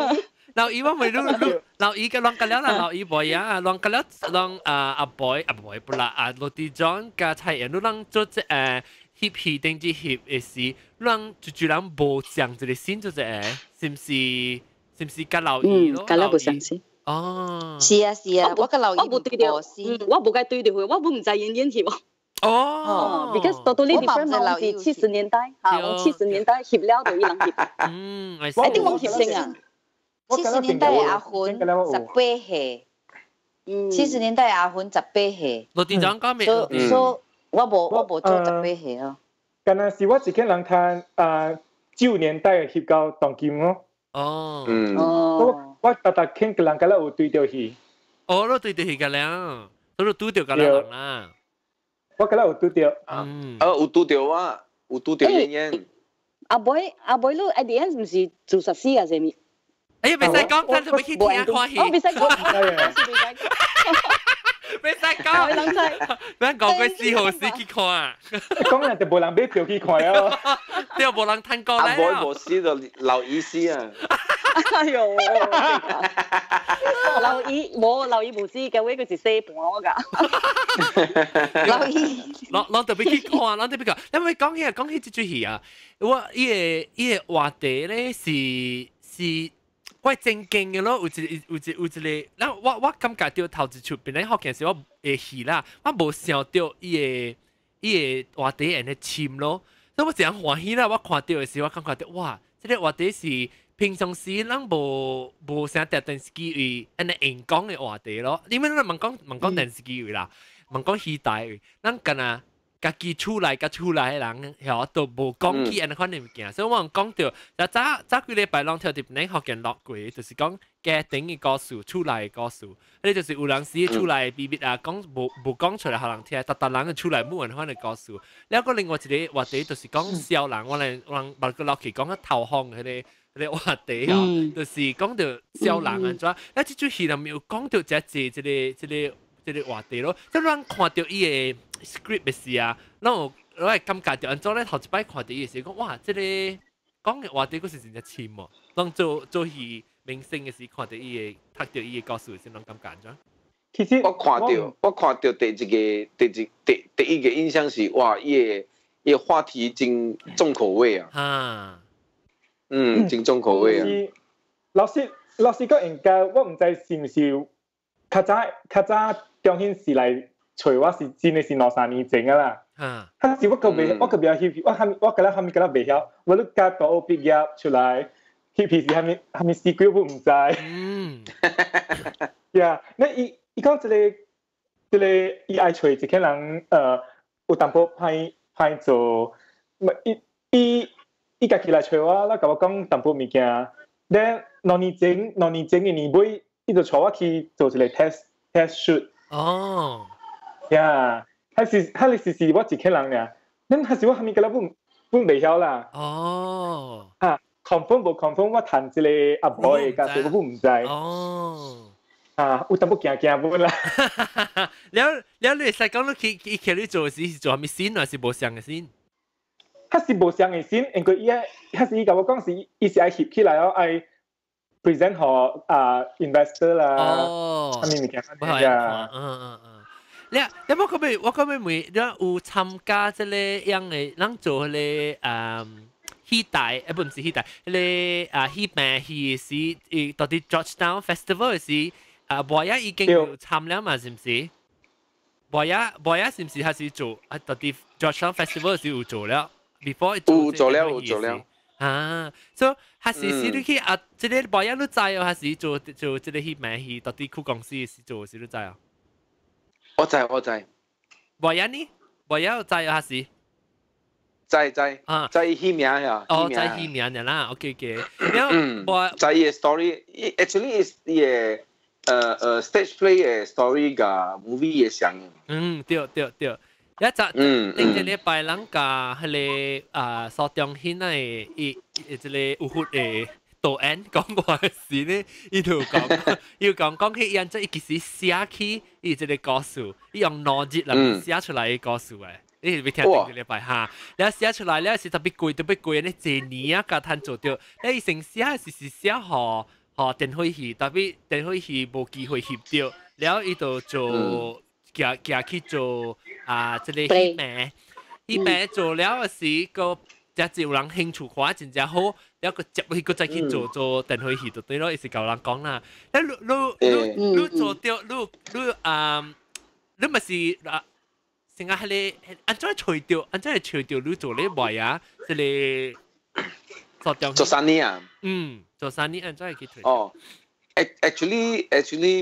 老姨我咪你你老姨嘅啷個了啦，老姨boy 啊，啷個了啷啊阿 boy 阿 boy 不啦啊，羅迪莊加蔡妍，你啷做這翕戲定住翕的時，啷就就人無像這個先做這個，是唔是？是唔是甲老姨咯？甲了無相似。哦，是啊是啊，我甲老姨我無對著，我無該對著佢，我唔知演演戲喎。哦，because totally different 嘛，我是70年代嚇，我七十年代翕了就伊人翕。嗯，一定冇翕先啊。七十年代阿魂18歲，七十年代阿魂十八歲。羅店長講咩？所以，我無做十八歲哦。敢若是我一個人看啊，9年代翕到當今哦。哦，嗯，我逐逐聽個人敢若有對著戲。哦，你對著戲個了，都拄著個人啦。我敢若有拄著。嗯。啊，有拄著我，有拄著燕燕。阿妹，阿妹，你at the end 毋是自殺死啊？啥物？哎呀，袂使講，咱就欲去聽看戲。哦，袂使講，袂使講，咱講過四號死去看。講人就無人買票去看啊。對，無人趁過來。阿妹無死就老姨死啊。哎呦，老姨無老姨無死，結果佢是死盤我㗎。老姨，咱特別去看，咱特別講，因為講起這齣戲啊，我伊個話題咧是。怪正經嘅咯，有一個，那我感覺到頭一出邊咧學件事我會戲啦，我無想到伊個話題按呢深咯，所以我真歡喜啦！我看到嘅時，我感覺到哇，這個話題是平常時咱無啥佇電視機位按呢用講嘅話題咯，因為咱問講電視機位啦，問講戲台位，咱敢若家己厝內佮厝內的人，曉都無講起按呢款的物件，所以我講到，就早早幾禮拜攏聽佇咱福建落過，就是講家庭的故事、厝內的故事，彼就是有人時厝內的秘密啊，講無講出來予人聽，逐逐人的厝內無按款的故事。了閣另外一個話題就是講痟人，我咱捌閣落去講較頭風彼個話題哦，就是講到痟人按怎，啊這出戲內面有講到遮濟這個話題咯，即咱看到伊的 script 的時啊，咱有我會感覺到按怎咧頭一擺看到伊的時，講哇，這個講的話題閣是真正深哦。當做做戲明星的時，看到伊的讀到伊的故事的時，攏感覺按怎？其實我看到第一個印象是哇，伊個話題真重口味啊！真重口味啊！老實講，應該我毋知是毋是較早中興是來揣我是真的是兩三年前啊啦。彼時我閣袂曉翕，我閣了袂曉，我咧甲大學畢業出來翕戲是啥物啥物死鬼我毋知。Yeah，那伊講這個伊愛揣一個人，有淡薄歹歹做，伊家己來揣我，啦共我講淡薄物件。咧兩年前的年尾，伊就帶我去做一個 test shoot。Yeah，彼時是我一個人爾，恁彼時我啥物敢若本袂曉啦。啊，confirm 無 confirm 我趁這個阿婆的價錢，我本毋知。啊，有淡薄驚驚本啦。了了，你會使講你去去你做時是做啥物 scene 還是無相的 scene？彼是無相的 scene，因為伊個彼時伊共我講是，伊是愛翕起來哦，愛 present 予啊 investor 啦，啥物物件。你你我可欲問，你有參加這個樣的，咱做彼個戲台，毋是戲台，彼個啊戲辦戲時，伊到底 Georgetown Festival 時，啊，博雅已經有參了嘛，是毋是？博雅是毋是還是做啊？到底 Georgetown Festival 時有做了？before 有做了，有做了。啊，所以還是你去啊？這個博雅你知哦，還是做這個戲辦戲？到底區公司是做時你知哦？我知我知。博雅呢？博雅有知哦，還是？知知啊，知戲名呀。哦，知戲名的啦，OK OK。嗯，知伊 story，actually is 伊個stage play 的 story 佮 movie 的相。嗯，對對對。一集頂一禮拜人共彼個啊蘇中興的伊這個有佛的導演講話時呢，伊就講，伊講起伊按怎伊其實寫起伊這個故事，伊用2日內寫出來的故事誒。你是欲聽頂個禮拜哈？了寫出來了是特別貴，特別貴呢，一年啊，共趁做著。你伊先寫是寫予電火戲，特別電火戲無機會翕著，了伊就做行行去做啊，這個戲名，戲名做了時個，才有人興趣看真正好，了閣接去閣再去做電火戲就對咯，伊是共人講啦。你做著，你啊，你嘛是啊？成個彼個按怎揣著？按怎會揣著你做咧賣啊？這個做做生意啊？嗯，做生意按怎會去揣？哦，actually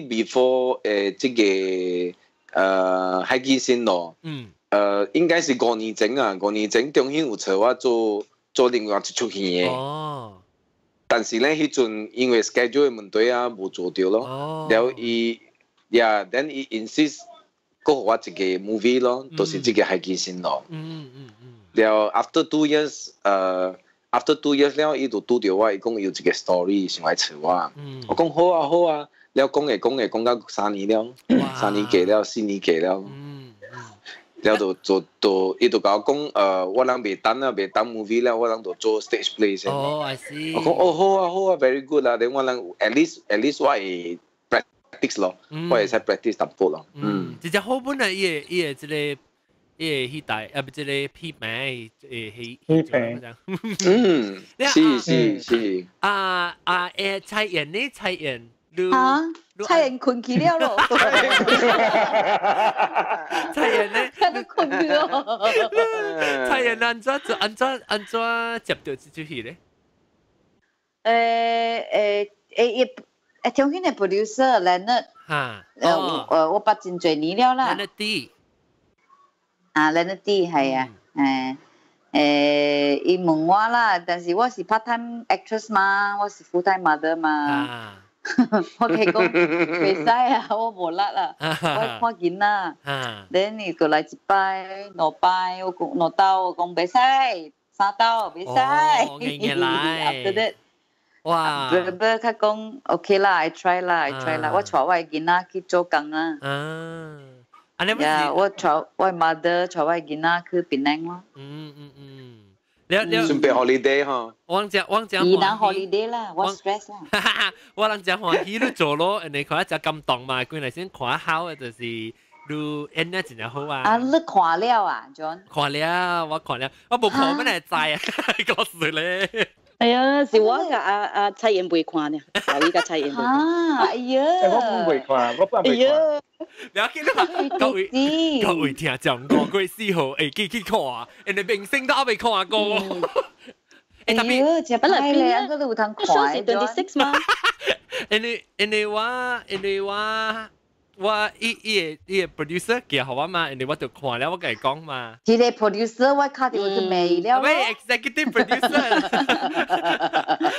before 這個海基新路，應該是5年前啊，5年前中興有揣我做另外一出戲的。但是咧，彼陣因為 schedule 的問題啊，無做著咯。了伊，yeah，then 伊 insist 閣予我一個 movie 咯，就是這個海基新路。了 after two years，after two years 了，伊就拄著我，伊講有一個 story 想來揣我。我講好啊好啊，了講會講會講到三年了，三年過了，4年過了。了就做就伊就共我講，我人袂等啊，袂等 movie 了，我人就做 stage play 先。哦，I see。我講哦好啊好啊，very good 啦，then 我人 at least 我會 practice 咯，我會使 practice 淡薄咯。嗯，真正好本來伊個這個伊個戲台啊，不這個戲名誒戲戲名。嗯，是是是。啊啊誒，蔡妍呢？蔡妍，啊，蔡妍困去了咯。蔡妍呢？佢困去咯。蔡妍按怎做？按怎按怎接到這出戲咧？誒伊聽見的 producer Leonard，嚇，我捌真濟年了啦。 Leonard D。啊，Leonard D 係啊，伊問我啦，但是我是 part time actress 嘛，我是 full time mother 嘛。我佢講袂使啊，我無力啦，我看囡仔。then 伊過來一擺、兩擺，我講兩兜，我講袂使，三兜袂使。硬硬來。 After that。哇！不不，佢講 OK 啦，I try 啦，I try 啦，我帶我囡仔去做工啊。啊，啊你呀，我帶我 mother 帶我囡仔去檳城咯。嗯嗯嗯，你你準備 holiday 嗬？我講我講伊人 holiday 啦，我 stress 啦。我人真歡喜你做咯，人哋看一感動嘛，規嚟先看好嘅就是你演得真係好啊。啊，你看了啊，John？看了，我看了，我無看，乜嚟知啊？講實咧。哎呀，是我佮阿阿蔡妍未看呢，阿伊佮蔡妍未看。啊，哎呀！我本未看，我本未看。不要緊啦，各位各位聽眾，5月4號會記去看，人哋明星都還未看過。哎呦，真歹咧，啊，閣有通看。是 26 嗎？因為我伊個 producer 寄予我嘛，因為我就看了，我共伊講嘛。這個 producer 我敲電話去罵伊了。喂，executive producer，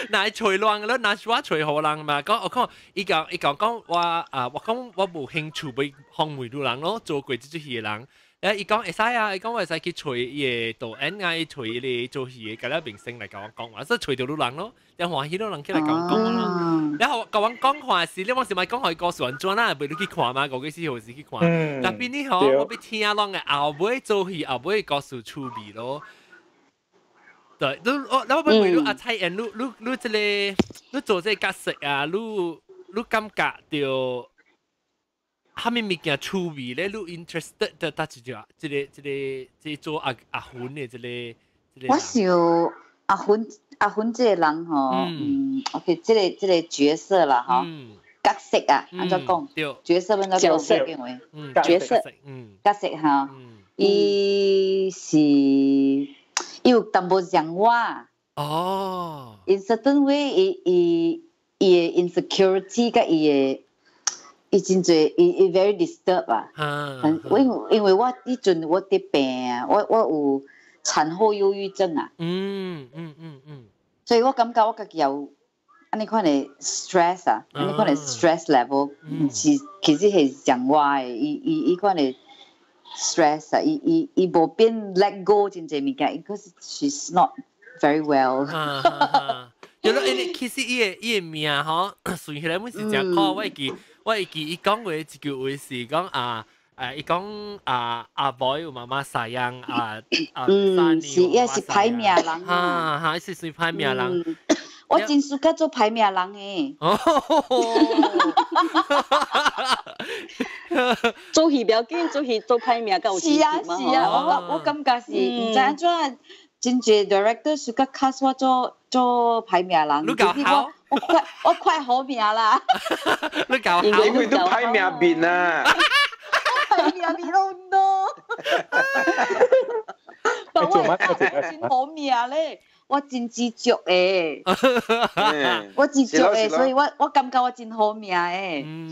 若揣亂了，若是我揣好人嘛。講我講，伊講講我啊，我講我無興趣欲訪問你人咯，做過這出戲的人。伊講會使啊，伊講我會使去揣伊個導演啊，伊揣伊個做戲的，佮了明星來共我講話，所以揣著你人咯，然後歡喜你人起來共我講咯。然後共我講話時，你往時咪講予伊故事按怎啦，袂你去看嘛，五月四號時去看。特別你吼，我欲聽攏的後尾做戲，後尾故事趣味咯。對，你我我欲問你阿蔡妍，你這個你做這個角色啊，你感覺著？啥物物件趣味咧？你 interested 的，搭一隻，這個做阿阿雲的這個。我想阿雲阿雲這個人吼，嗯，OK，這個角色啦，吼，角色啊，按怎講？角色按怎講？角色，角色哈，伊是伊有淡薄像我。哦。 In certain way，伊伊的 insecurity 佮伊的。伊真濟，伊 very disturb 啊！因為我彼陣我佇病啊，我有產後憂鬱症啊。所以我感覺我家己有按呢款的 stress 啊，按呢款的 stress level 是其實係像我的，伊款的 stress 啊，伊無變 let go 真濟物件，because she's not very well。有咯，因為其實伊的名吼，算起來阮是誠好，我會記伊講話一句話是講啊，伊講啊阿 boy 有媽媽 sayang 啊啊，是也是歹命人。哈哈，是算歹命人。我真適合做歹命人的。做戲不要緊，做戲做歹命較有。是啊是啊，我感覺是，毋知按怎，真濟 director 適合 cast 我做歹命人。你夠好。我快好命啦！你夠好，因為都歹命面啊！歹命面咯喏。但我真好命咧，我真知足的，我知足的，所以我感覺我真好命的。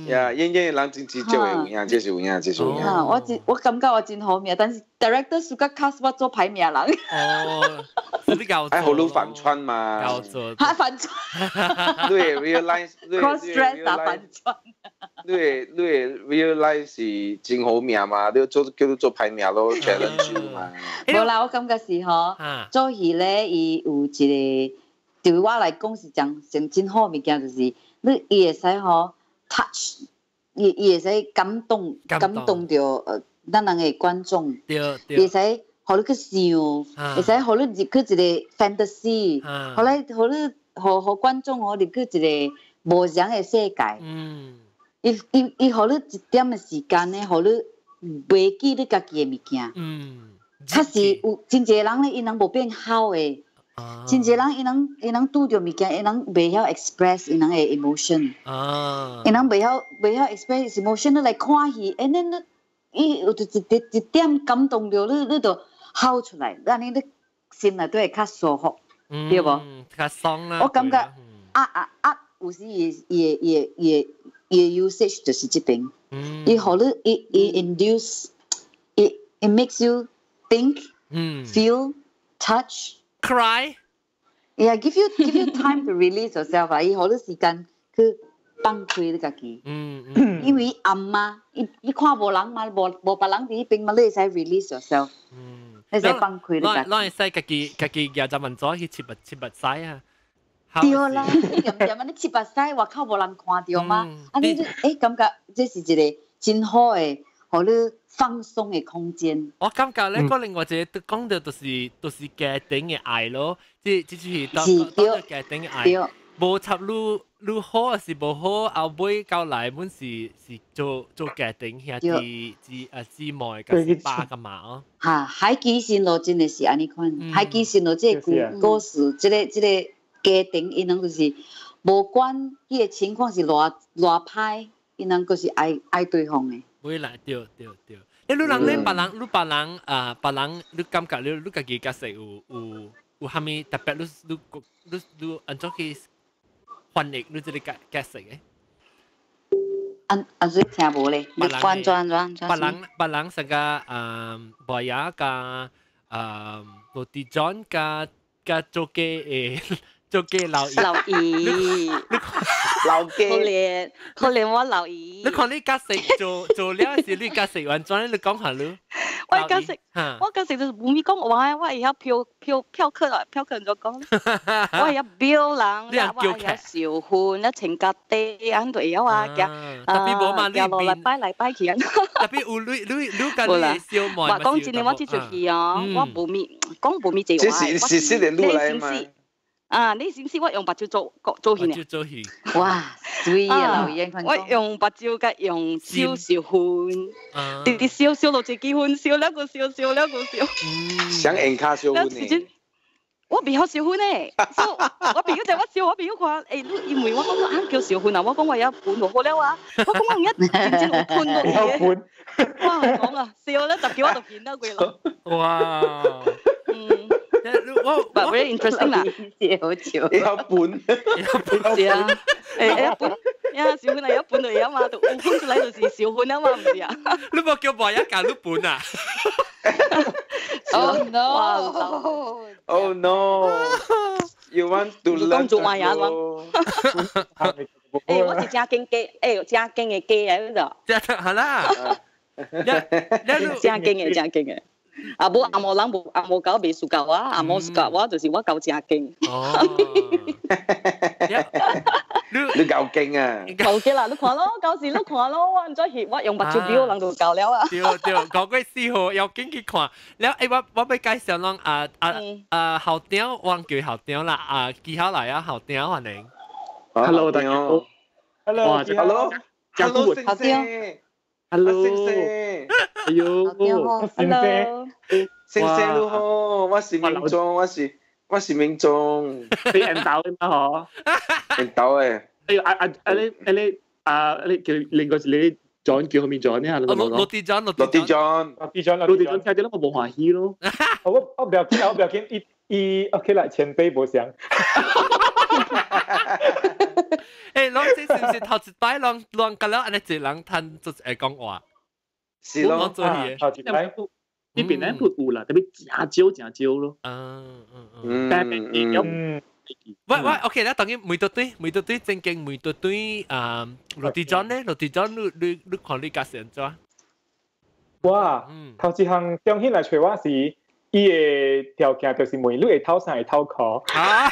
呀，演演人真知足的有影，這是有影，這是有影。我感覺我真好命，但是 director 暑假 cast 我做歹命人。哦，你搞還好你反串嘛？搞做。還反串。對，real life， cross dress 啊，反串。你 real life 是真好命嘛？你做叫你做歹命咯，challenge 嘛。無啦，我感覺是吼，做戲咧，伊有一個對我來講是講真真好物件，就是你伊會使吼 touch，伊會使感動著咱人的觀眾，伊會使予你去想，會使予你入去一個 fantasy，予你予觀眾予入去一個無仝的世界。伊予你一點的時間咧，予你袂記你家己的物件。確實有真濟人咧，伊人無變好的。真濟人伊人拄著物件，伊人袂曉 express 伊人的 emotion。伊人袂曉 express emotion，你來看戲，and then 你伊有一一點感動著你，你就哭出來，按呢你心內底會較舒服，對無？較爽啦。我感覺啊，有時伊 usage 就是這邊，伊予你伊 induce，it makes you think, feel, touch, cry. Yeah, give you time to release yourself 啊！伊予你時間去放開你家己。因為暗嘛，伊看無人嘛，無別人佇彼邊嘛，你會使 release yourself。你使放開你家己。咱會使家己舉隻文紙去切物切目屎啊！對啦，你點點啊？你切目屎，外口無人看著嘛？啊，你感覺這是一個真好的，予你放鬆的空間。我感覺咧，個另外一個講著就是家庭的愛咯，這就是當家庭的愛。無插愈好還是無好，後尾到來阮是做家庭兄弟姊啊姊妹佮是爸佮媽哦。哈，海基新路真的是按呢款，海基新路這個故事，這個家庭，𪜶攏就是無管彼個情況是偌偌歹，𪜶攏閣是愛愛對方的。會啦，對對對。你人咧，別人你別人啊，別人你感覺你家己角色有啥物特別？你按怎去翻譯你這個角色的？按按怎聽無咧？你翻轉轉轉。別人成個啊，博雅加啊，羅迪莊加加做嘅做嘅老老姨，老可憐可憐我老姨。你看你角色做了時，你角色完全你講下你。我角色就是無咪講話，我會曉飄飄飄客啊，飄客就講，我會曉表人，我會曉小薰，一穿家底，按都會曉啊，行特別無嘛，行落來擺來擺去啊。特別有你佮你小妹。我講真的，我這出戲哦，我無咪講無咪這話。這是是是連路來嘛？啊！你是毋是我用目睭做做戲呢？做戲。哇，水啊，老爺！我用目睭佮用手燒薰，直直燒燒落一支薰，燒兩個燒燒兩個燒。想用跤燒薰呢？我袂曉燒薰呢，所以我朋友就我燒，我朋友看，你伊問我講啊叫燒薰啊，我講我也噴就好了啊，我講我唔一真正有噴落去嘅。哇，講啊，燒了十幾我就見到過咯。哇！嗯。我 But very interesting 啦，好笑。一半，是啊，一半，呀，燒薰係一半嚟啊嘛，就有噴出來就是燒薰啊嘛，唔是啊？你冇叫博一教你半啊？Oh no! Oh no! You want to learn？講做乜嘢咯？我是正經雞，正經嘅雞啊，呢度。正好啦。正經嘅，正經嘅。啊無阿毛人無阿毛狗袂輸教我，阿毛輸教我，就是我夠正經。哦，你夠勁啊！夠勁啦，你看咯，舊時你看咯，我唔知翕，我用目睭表人就夠了啊。對對，5月4號要緊去看。了，我欲介紹攏啊啊啊校長，我叫校長啦，啊記下來啊，校長歡迎。 Hello，大家好。 Hello，Hello，Hello，校長。 Hello，先生。哎呦，先生，先生你好，我是明忠，我是明忠。你緣投的嘛嗬？緣投的。哎呦，啊啊啊你啊你啊你叫另外是你 John 叫後面 John 呢？羅迪 John，羅迪 John，羅迪 John，羅迪 John 聽著我無歡喜咯。我不要緊，我不要緊，伊伊 OK 啦，前輩無相。攏這是毋是頭一擺攏攏甲了按呢一個人趁做會講話？是咯，做戲頭一擺。呢邊咧有啦，特別誠少誠少咯。嗯嗯嗯。但係有。喂喂，OK 啦，當然每對對每對對正經每對對啊，羅迪 John 咧，羅迪 John 你看你角色按怎？哇，頭一項中興來揣我時，伊的條件就是問你會透衫會透褲。啊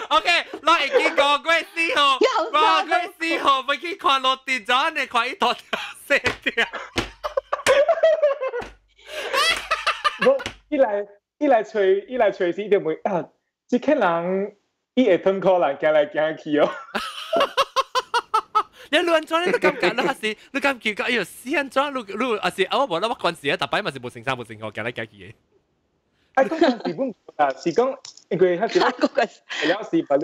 OK，我會記5月4號，5月4號欲去看羅迪 John 的，看伊大條細條。我伊來揣時，伊就問啊，這個人伊會褪褲人行來行去哦。你亂裝你都感覺你還是你感覺講，哎呦死安怎？你你還是啊我無啦，我關事啊，逐擺嘛是無穿衫無穿褲，行來行去的。啊，講是本啊，是講因為彼時了是把你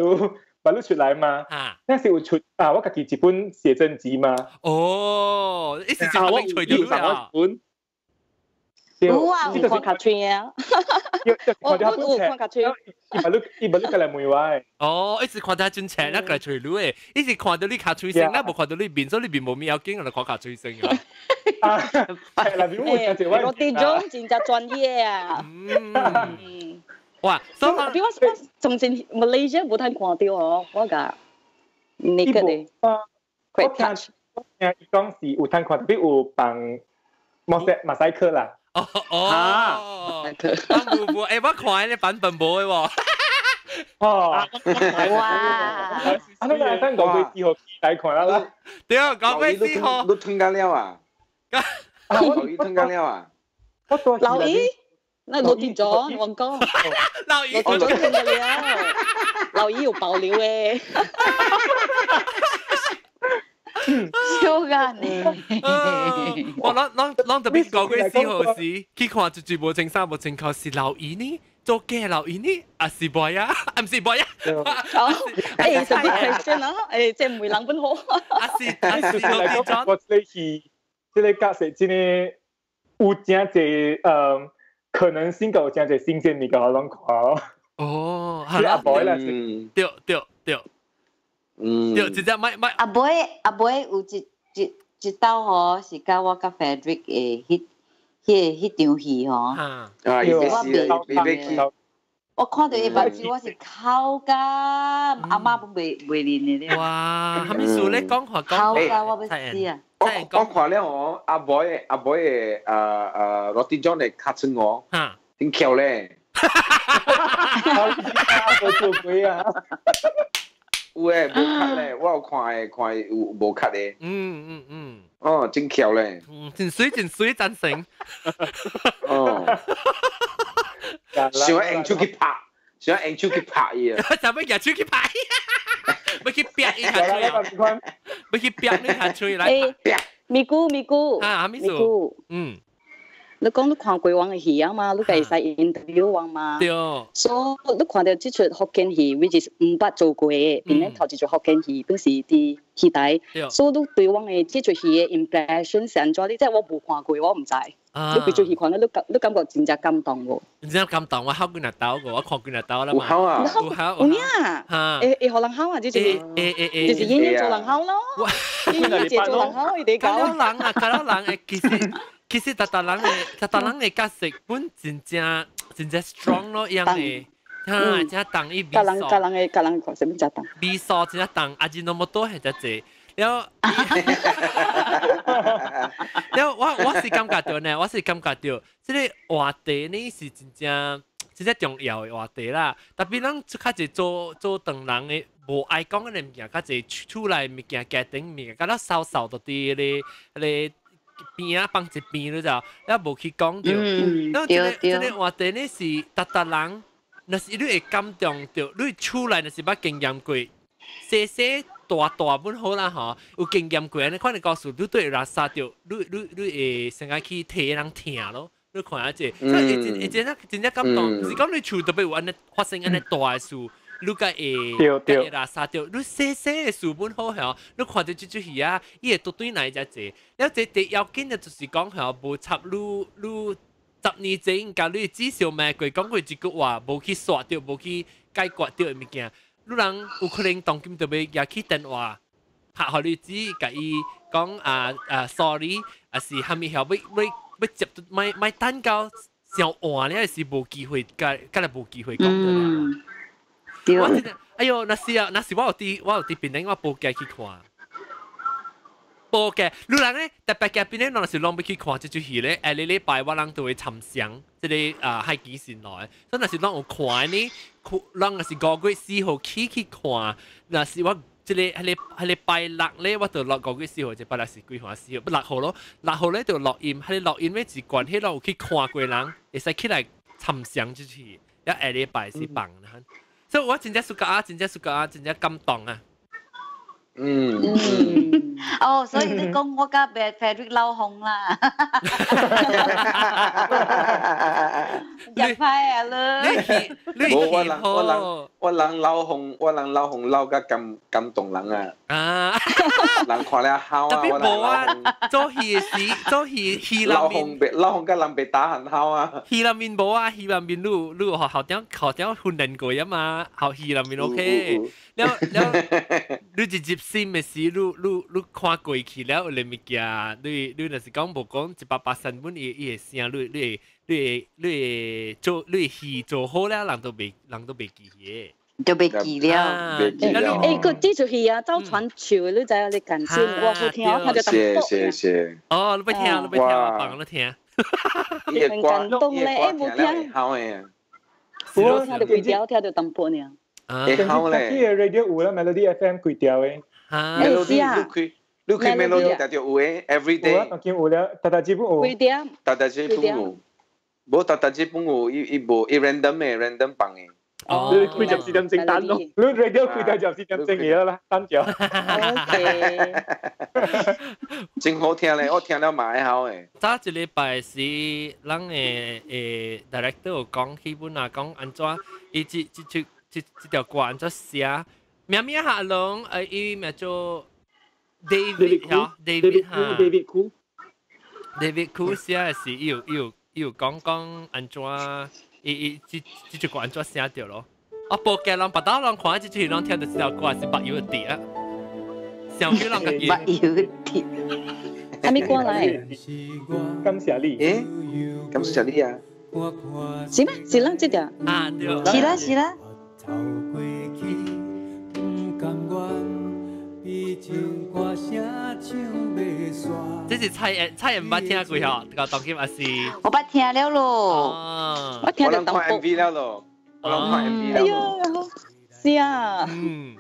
把你出來嘛，那時有出啊，我家己一本寫真集嘛。哦，一時就我吹掉了。本。有啊，有看卡吹啊。我有看卡吹。伊把你伊把你過來問我。哦，一直看到真斜，那過來吹你的，一直看到你卡吹聲，那無看到你面，所以你面無物要緊，就看卡吹聲啊。啊，係啦，表妹就我哋種真正專業啊。嗯。哇，所以比我我從前 Malaysia 無通看到哦，我個那個咧。我聽我聽伊講是有通看到，有放馬賽克啦。哦哦，啊，無無，欸，我看彼個版本無的喎。哦，哇！啊，你來等五月四號來看啦。對，五月四號。你吞緊了啊？老姨吞緊了啊？老姨，那羅定咗，王哥。老姨，羅定咗吞緊了。老姨有爆料誒。笑㗎你！我攏攏攏特別五月四號時去看一句無穿衫無穿褲是老姨呢？做假老姨呢？啊是無呀？啊毋是無呀？哦，欸，什麼 question 啊？欸，這唔會人本好。啊是啊是羅定咗。我這個戲，這個角色真的有真濟可能性，有真濟新鮮物件我攏看。哦，係阿妹啦，對對對。嗯，對，直接買買。阿妹阿妹有一一一道吼，是佮我佮 Frederick 的彼彼彼場戲吼。啊，伊欲死，伊欲去。我看到伊目睭，我是哭甲阿媽都袂袂認的咧。哇，啥物事咧？講話講。哭甲我欲死啊！我我看了哦，阿妹阿妹的羅定 John 的尻川哦，真巧咧。我做鬼啊！有誒，無卡咧，我有看的，看有無卡的。嗯嗯嗯。哦，真巧咧。嗯，真水真水贊成。哦。想用手去拍，想用手去拍伊啊。想欲用手去拍伊，欲去煏伊尻喙啊！欲去煏你尻喙來。欸，咪姑咪姑。啊，咪姑。嗯。你講你看過往的戲啊嘛，你會使 interview 往嘛。對。所以你看到這齣福建戲，which is 毋捌做過的，變咧頭一齣福建戲，本是佇戲台。所以你對阮的這齣戲的 impression 是按怎？你這我無看過，我毋知。你規齣戲看了，你感覺真正感動無？真正感動，我哭幾若兜過，我看幾若兜啦嘛。有哭啊！有哭有影啊！會會予人哭啊！這就是就是演員做人哭咯。演員做人哭，伊哋搞。教人啊，教人誒，其實。其實逐逐人的，逐逐人的角色本真正真正 strong 咯，樣的，哈，真重伊味素。教人的教人角色真重。味素真重，阿吉諾摩多係真濟。了，了我我是感覺到呢，我是感覺到，這個話題呢是真正真正重要的話題啦。特別咱較濟做做唐人的，無愛講的物件，較濟厝內物件、家庭物件，敢若掃掃到佇咧咧。邊啊放一邊你知道，也無去講著。那這個這個話題呢是逐逐人，若是你會感動著，你厝內若是捌經驗過，細細大大本好啦吼，有經驗過，按呢款的故事，你對垃圾著，你你你會先愛去替人疼咯。你看下這，所以會真真真正感動，是講你厝特別有按呢發生按呢大的事。你較會會垃圾著，你細細的事本好吼，你看著這齣戲啊，伊會倒轉來遮濟。了這第要緊的就是講吼，無插你你10年前共你姊小妹過講過一句話，無去煞著，無去解決著的物件，你人有可能當今就欲舉起電話拍予你姊，共伊講啊啊 sorry，抑是蝦米曉欲欲欲接，莫莫等到上換了是無機會，共共來無機會講著了。我真的，哎喲，若是啊，若是我有佇檳城，我報價去看，報價，你人咧特別嘅檳城，若是攏欲去看這齣戲咧，下個禮拜我人就會參詳這個啊海基神來，所以若是攏有看呢，攏若是5月4號起去看，若是我這個彼個彼個拜六咧，我就落5月4號，這拜六是幾號？4號不6號咯，6號咧就錄音，彼個錄音咧是關係攏有去看過人，會使起來參詳這齣戲，一下禮拜是放啦。所以我真正 suka 啊，真正 suka 啊，真正感動啊！嗯。哦，所以你講我佮 Frederick 鬧風啦。入派啊啦！你無我人我人我人鬧風，我人鬧風鬧甲感感動人啊！啊！人看了哭啊！特別無啊，做戲時做戲戲內面鬧風甲人被打很哭啊！戲內面無啊，戲內面你你學校長學長訓練過啊嘛，學戲內面 OK。了了，你直接心的時，你看過去了有個物件，你若是講無講180本伊伊會聲，你會做你戲做好了，人都袂記嘅。就袂記了。欸，個這出戲啊，走傳球，你知影你感性，我好聽，我聽著淡薄。謝謝謝。哦，你欲聽，你欲聽，我放你聽。很感動咧，欸，無聽。好誒。我聽著幾條，聽著淡薄爾。會好咧。這個 radio 有啦，Melody FM 幾條的。 Melody 你開，你開 Melody 定著有的，every day。我見有了，逐逐日本有。幾點？逐逐日本有。無逐逐日本有，伊伊無伊 random 的，random 放的。哦，你開十四點鐘單咯。你 radio 開到14點鐘嘅啦，單條。 OK。真好聽咧，我聽了嘛會好誒。早一禮拜是咱的director 有講，基本啊講按怎，伊這這這這這條歌按怎寫，名名下龍伊名做 David 嚇，David 嚇，David Koo， David Koo 寫的是伊有伊有伊有講講按怎，伊伊這這隻歌按怎寫著咯。啊，報價人別兜人看這出戲，攏聽著這條歌是目油滴啊，想起人家己目油滴。啥物歌來？感謝你。欸，感謝你啊。是咩？是咱這條？啊，對。是啦是啦。這是蔡蔡人捌聽過吼，個當今也是。我捌聽了咯。我聽著看 MV 了咯。我攏看 MV 了。哎喲，是啊。嗯。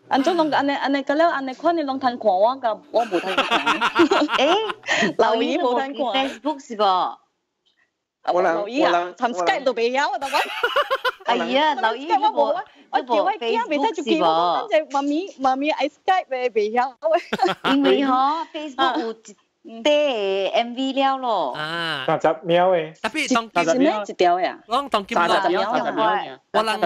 按怎攏按呢按呢，個了按呢款你攏通看我個，我無通看。欸，留言無通看。 Facebook 是無？我留言啊，參 Skype 都袂曉啊，大哥。哎呀，留言我無，我叫我囝袂使就記我，等陣媽咪媽咪愛 Skype 的袂曉。因為吼 Facebook 有一塊 MV 了咯。啊。30秒的。特別當是咩一條呀？攏當今30秒30秒。我人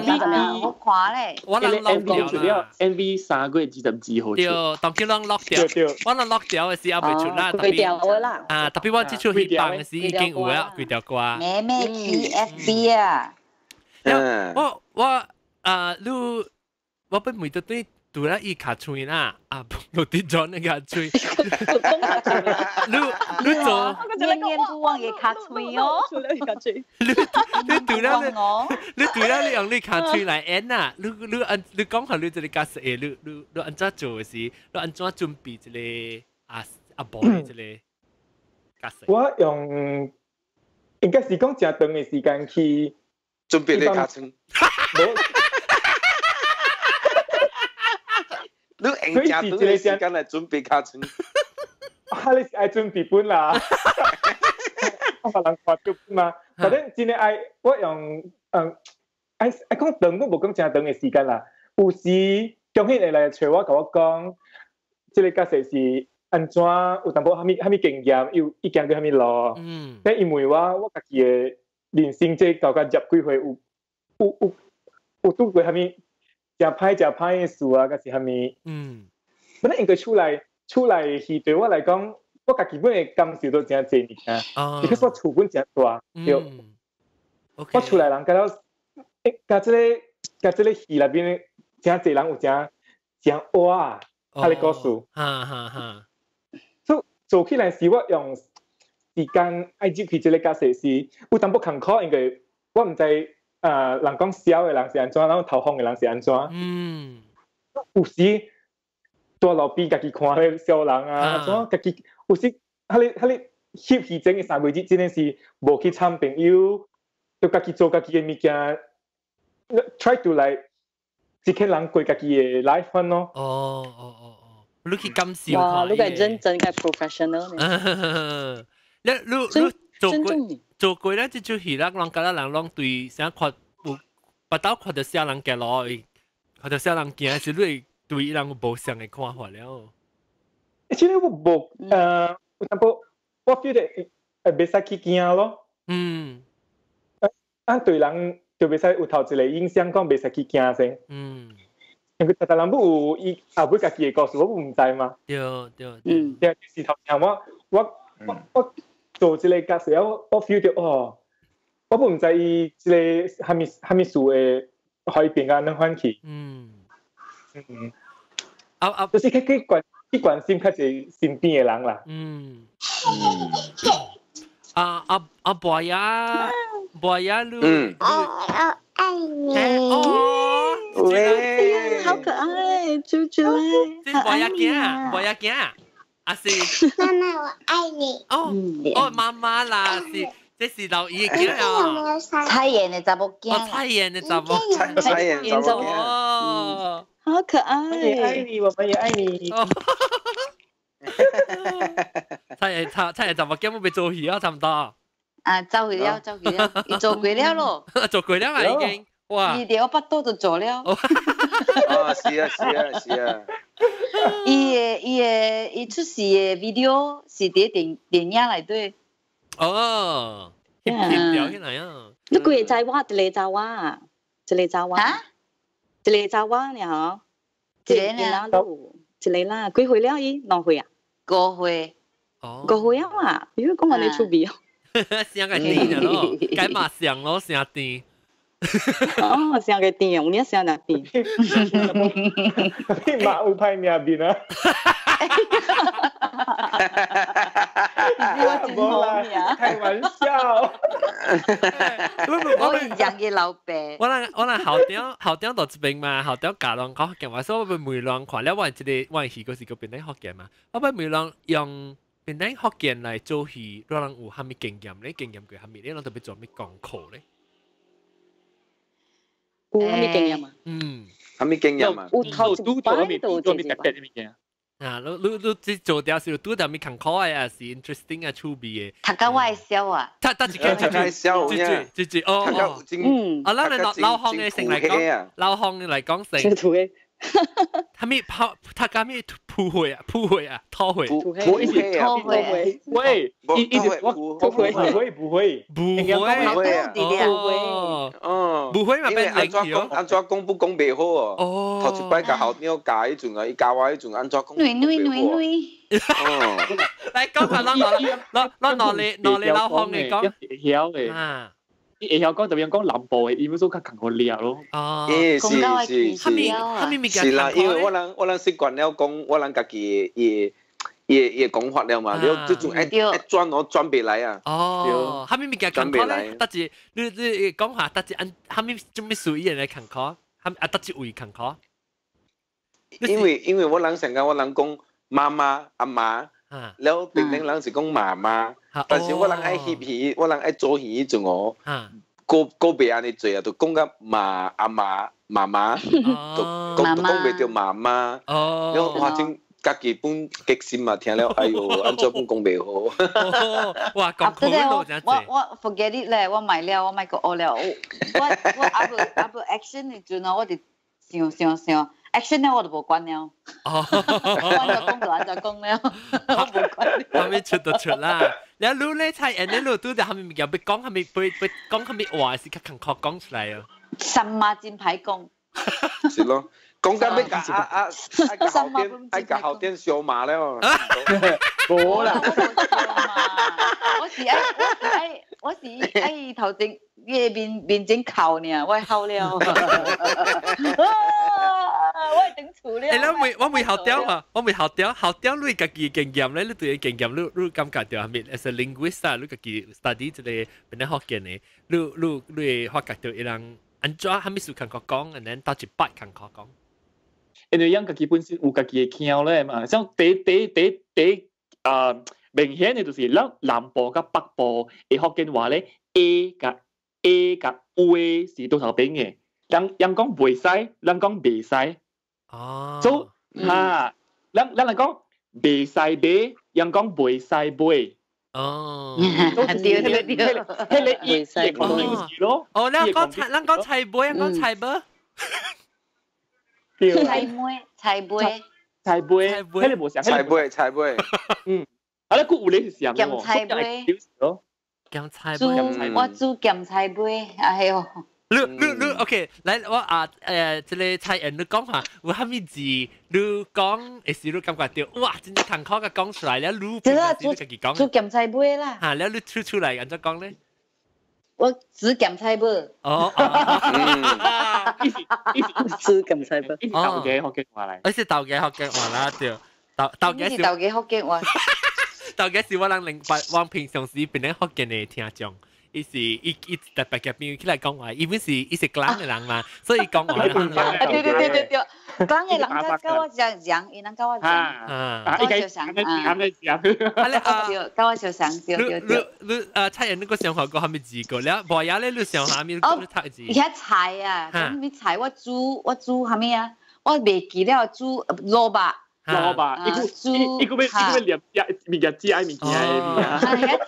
我看咧。我人 MV 出了 MV 3月22號。對，當今攏 lock 掉。我人 lock 掉的時猶未出啦。規條的啦。啊，特別我這出戲放的時已經有啦，規條歌。咩咩 TFB 啊？我我啊，你我本每對對拄了伊尻喙啦，啊，落啲咗那個喙。你你做，念念不忘也尻喙哦。你你拄了你拄了你用你尻喙來演啊？你你按你講下你這個角色，你你你按怎做的時，你按怎準備這個阿阿婆的這個角色？我用應該是講誠長的時間去準備你尻喙。你用誠長的時間來準備尻槍。啊，你是愛準備本啦，我別人看到嘛。反正真的愛，我用愛愛講長，我無講誠長的時間啦。有時中興會來揣我，共我講，這個角色是按怎，有淡薄啥物啥物經驗，伊伊行過啥物路。嗯。伊問我，我家己的人生這到甲十幾歲有有有有拄過啥物？誠歹誠歹的事啊，抑是啥物？嗯，本來應該出來出來戲對我來講，我家己本的感受都誠濟物件。啊，because 我厝本誠大，對。我厝內人甲了，甲這個甲這個戲內邊誠濟人有誠誠活啊，啊個故事。哈哈哈。所以做起來是我用時間愛入去這個角色是有淡薄艱苦，因為我毋知。人講痟的人是按怎，人講頭風的人是按怎。嗯。有時蹛路邊家己看彼痟人啊，按怎家己有時，彼個彼個翕戲前的3個月，真的是無去參朋友，就家己做家己的物件，try to 來一個人過家己的 life 款咯。哦哦哦哦，你去感受。哇，你個認真個 professional 呢？你你你做過？做過咧，這出戲啦，攏覺得人攏對啥看有，腹肚看著啥人行路，看著啥人行，是你會對伊人有無相嘅看法了。其實我無有淡薄我 feel 到袂使去驚咯。啊對人就袂使有頭一個影響，講袂使去驚先。因為逐人有伊後尾家己的故事，我毋知嘛。對對。對，就是頭前我做這個角色，我 feel 到哦，我毋知伊這個蝦米蝦米事會可以變甲按款去。就是去關心較濟身邊的人啦。啊啊啊！博呀，博呀，你。我愛你。哦。喂，好可愛，豬豬咧。這博呀囝，博呀囝，啊是。媽媽，我愛你。哦哦，媽媽啦，是，這是老姨囝啊。蔡妍的查某囝。哦，蔡妍的查某。蔡妍查某囝。哦，好可愛。我也愛你，我們也愛你。蔡妍查某囝冇被做戲啊，差唔多。啊，走去了，走去了，伊做過了咯。做過了啊，已經。哇！伊佇我腹肚就做了。哦，是啊，是啊，是啊。伊出世的 video 是佇電影內底。哦，翕掉起來啊！你幾個查某？一個查某，一個查某。嚇？一個查某爾，一個爾，一個啦，幾歲了伊？兩歲啊？五歲。哦。五歲啊嘛，如果講話你出味哦。聲個甜咯，該嘛聲咯，聲甜。哦，聲個甜，有影聲若甜。你嘛有歹命面啊？無啦，開玩笑。我是養嘅老爸。我人校長到這邊嘛，校長教人講福建話，所以我欲問人看了，我這個我戲閣是閣變咧福建嘛，我欲問人用變咧福建來做戲，你人有啥物經驗咧？經驗過啥物？你人特別做啥物功課咧？有啥物經驗啊？啥物經驗啊？有頭一擺做做物特別的物件。啊！你這做掉是拄著物艱苦的，還是 interesting 啊，趣味的？讀到我會笑啊！讀讀一個，讀到笑，這這哦，啊，咱來老鄉的先來講，老鄉的來講先。他咪泡，他講咪撲血啊，撲血啊，吐血，吐血啊，吐血，喂，一直我不會不會不會不會哦，不會嘛變安怎講安怎講不講袂好哦，頭一擺共校長教彼陣啊，伊教我彼陣按怎講女女女女，哦，來講下咱咱咱哪裡老鄉的講，會曉的啊。伊會曉講，特別講南部的，伊要說較艱苦掠咯。哦，是是是，是啦，因為我人習慣了講，我人家己的伊的講法了嘛，你這種愛轉我轉袂來啊。哦，啥物物件艱苦咧？搭一你講下，搭一按啥物做咩事伊來艱苦？啥啊？搭一位艱苦？因為我人上講，我人講媽媽阿媽，了平頂人是講媽媽。但是我人愛翕戲，我人愛做戲彼陣哦，閣袂按呢做啊，就講甲媽阿媽媽媽，就講講袂著媽媽。了哇真家己本激心嘛，聽了哎喲，按怎本講袂好。哇，講苦路真我我 forget it 咧，我買了，我買個學了，我阿無阿無 action 的陣哦，我就想想想。action 咧我就無管了，哦，我就講就按怎講了，我無管。後面出就出啦，你你咧菜，你你拄著啥物物件欲講，啥物欲講啥物話是較艱苦講出來哦。三媽真歹講。是咯，講到欲共啊啊愛共後店相罵了。無啦，我是愛頭前伊的面前哭爾，我哭了。我會轉厝了。欸，我問校長啊，我問校長，校長你家己經驗咧，你對經驗，你感覺著啥物？as a linguist 啊，你家己 study 這個本來福建的，你會發覺著伊人按怎啥物事艱苦講，and then 佗一擺艱苦講。因為𪜶家己本身有家己的腔咧嘛，像第第第第啊明顯的就是咱南部佮北部的福建話咧，A 佮 A 佮 U 是倒頭邊的。人講袂使，人講袂使。哦。所以哈，咱來講袂使買，人講袂使買。哦。對對對，彼個伊會講就是咯。哦，咱講菜，咱講菜買，咱講菜無。菜尾，菜尾，菜尾，迄個無像，菜尾，菜尾。嗯，啊，你閣有咧是啥？鹹菜尾。鹹菜尾。我煮鹹菜尾，哎喲。你你你，OK，來我啊這個蔡妍你講下，有啥物字你講會使你感覺到，哇，真正艱苦嘅講出來了，你這個煮煮鹹菜尾啦。嚇，了你出出來，按怎講咧？我煮鹹菜尾。哦，煮鹹菜尾。伊是豆家福建話來。伊是豆家福建話啦，對。豆豆家是豆家福建話。豆家是我人另外我平常時變咧福建的聽眾。伊是伊伊特別嘅朋友起來講話，伊本是伊是吉蘭的人嘛，所以講話。對對對對對，吉蘭的人佮我相像，伊人佮我像，啊，佮我相像，啊，對，佮我相像，對對對。你你啊，蔡妍，你閣想法過啥物字個？了，無也咧，你想啥物？你讀字？遐菜啊，啥物菜？我煮我煮啥物啊？我袂記了，煮蘿蔔。蘿蔔，伊個伊個欲伊個欲念食物件食的物件的物件。啊，遐食的物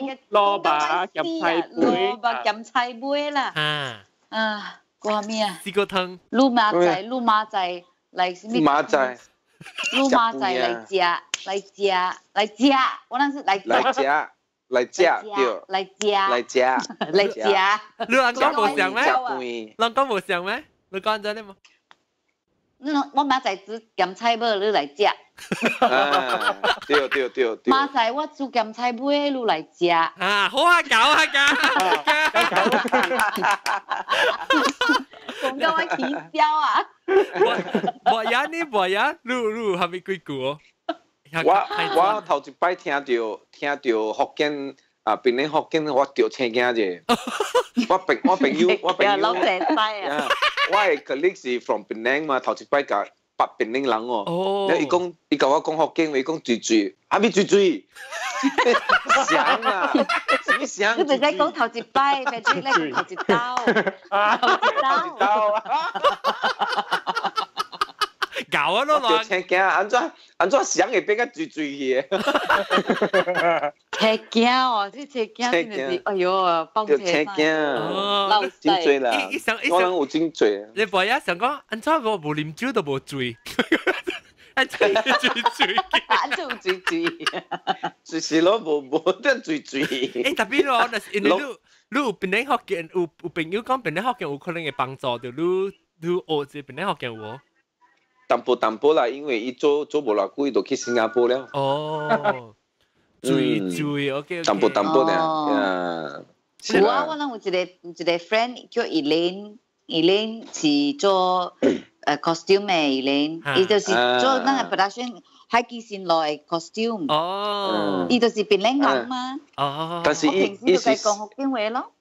件。蘿蔔鹹菜尾。蘿蔔鹹菜尾啦。啊。啊，閣啥物啊？四個湯。滷馬仔，滷馬仔來啥物？馬仔。滷馬仔來食，來食，來食，我那是來。來食，來食，對。來食。來食。來食。你人講無像咩？人講無像咩？你講真的無？我明仔煮鹹菜尾，你來食。對對對對。明仔我煮鹹菜尾，你來食。啊，好啊，搞啊，搞。講到我起笑啊！無呀，你無呀，你你還沒幾句哦？我頭一擺聽到福建啊，檳城福建，我著青驚者。我朋友。老濟西啊！我的 colleague 是 from Penang 嘛，頭一擺共捌檳城人哦。了伊講，伊共我講福建話，伊講水水，啥物水水？啥啊？啥物啥？你袂使講頭一擺，袂使講頭一刀，頭一刀。頭一刀啊！搞啊咯，著青驚，按怎按怎啥會變甲水水去的？青驚哦，這青驚真的是，哎喲，放青驚，真濟啦！我人有真濟。你無也想講，按怎我無啉酒都無醉，按怎醉醉？按怎有醉醉？就是咯，無無得醉醉。欸，特別咯，若是因為你你有檳城福建，有有朋友講檳城福建有可能會幫助著你，你學這檳城福建話。淡薄淡薄啦，因為伊做做無偌久，伊就去新加坡了。哦，醉醉，OK。淡薄淡薄爾。有啊，我攏有一個有一個 friend 叫 Elaine，Elaine 是做costume 的 Elaine，伊就是做咱個 production 海基新路的 costume。哦。伊就是檳城人嘛。哦。但是伊伊是講福建話咯。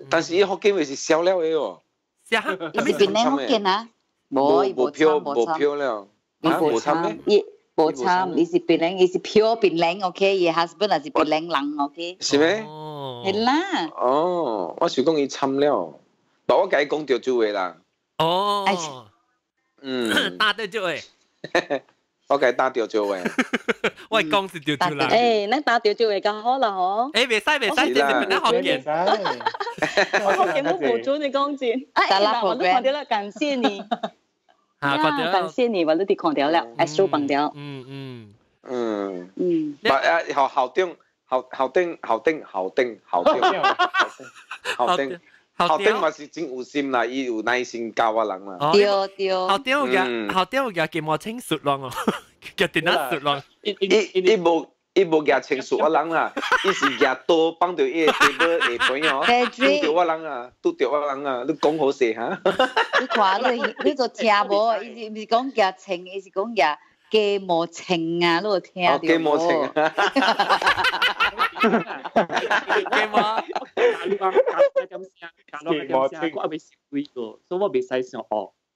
但是伊福建話是少了的哦。啥？伊是檳城福建啊。無，伊無票，無票了。伊無參，伊無參，伊是檳城，伊是 pure 檳城，OK，伊 husband 也是檳城人，OK。是咩？係啦。哦，我想講伊參了，但我共伊講著這話啦。哦。嗯。打對這話。我共伊打著這話。我講是著這啦。欸，咱打著這話較好啦吼。欸，袂使袂使，這是檳城福建。我福建都無準你講真。哎，我都看著啦，感謝你。啊，感謝你，我都佇看著了，Astro 放掉。嗯嗯嗯嗯。啊，校校長，校校長，校長，校長，校長，校長，校長嘛是真有心啦，伊有耐心教我人啦。對對。校長有舉校長有舉雞毛清雪啷哦，舉電腦雪啷。伊伊無。伊無舉清楚我人啦，伊是舉刀放著伊的 table 下邊哦，拄著我人啊，拄著我人啊，你講好勢哈？你看你你都聽無？伊是毋是講舉銃，伊是講舉雞毛銃啊！你有聽著無？雞毛銃啊！雞毛，你講加點聲，加落點聲，我猶未收鐳過，所以我袂使想學。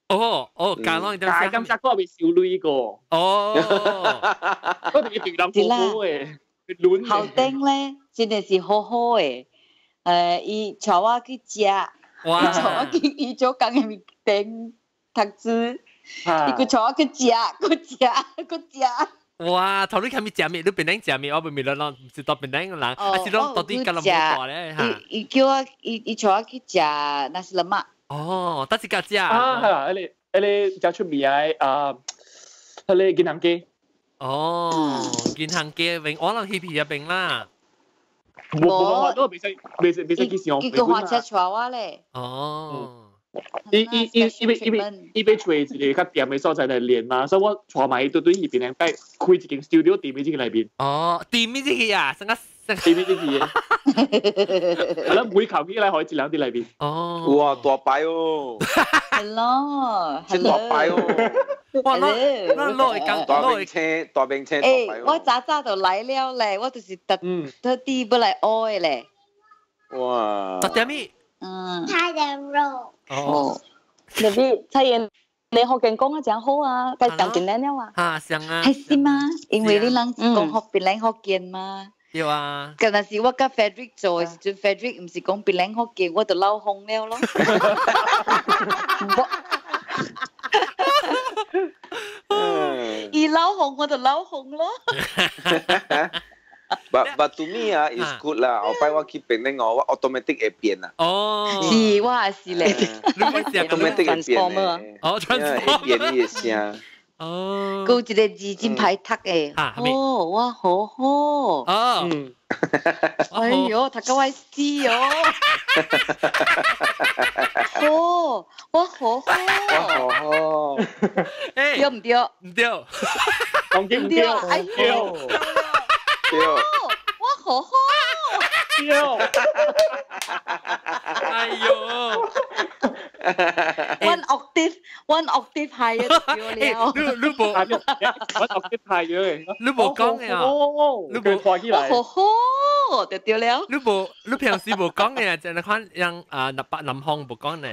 哦哦，加落點聲，加點聲，我猶未收鐳過。哦，我就是對人好好的，輪。校長咧，真的是好好的。伊帶我去食，伊帶我去伊做工的物店讀書，伊閣帶我去食，閣食，閣食。哇！頭你啥物食物？你檳城食物，我袂咪啦，毋是到檳城人，啊是攏到底吉隆坡咧嚇。伊伊叫我，伊伊帶我去食 nasi lemak。哦，倒一家食？啊，係啦，迄個。彼個較出名的啊，彼個銀行街。哦，銀行街邊，我諗翕戲入邊啦。無無無，都袂使袂使袂使去上。伊個花車帶我咧。哦。伊伊伊伊欲伊欲伊欲揣一個較掂的所在來練嘛，所以我帶埋伊對對伊邊兩擺開一間 studio 踮佇這個內面。哦，踮佇這個啊，成個踮佇這個。係啦，每球起來可以一人佇內面。哦。哇，大牌哦。 Hello，真大牌哦。哇，那那落會講大名車，大名車。欸，我早早就來了咧，我就是特特地欲來學的咧。哇。特點咩？嗯。菜的肉。哦，特別蔡妍，你福建講啊真好啊，該上簡單了啊。哈，上啊。係是嗎？因為你人講學檳榔福建嘛。對啊。敢若是我佮 Frederick 做的時陣，Frederick 毋是講檳榔福建，我就漏風了咯。伊漏風我就漏風咯。 But to me 啊，is good 啦。後擺我去檳榔哦，我 automatic 會變啊。哦。是，我也是咧。 automatic 會變咧。哦，會變伊的聲。哦。閣有一個字真歹讀的。哦，我好好。哦。哎喲，讀到我死哦。好，我好好。我好好。對毋對？毋對。唔對。哎喲。對，我好好。對。哎喲。 One octave, one octave higher 對了。你你無，one octave higher。你無講的啊？你無拖起來。我好好，就對了。你無，你平時無講的啊？就係看人啊，南北南方無講的。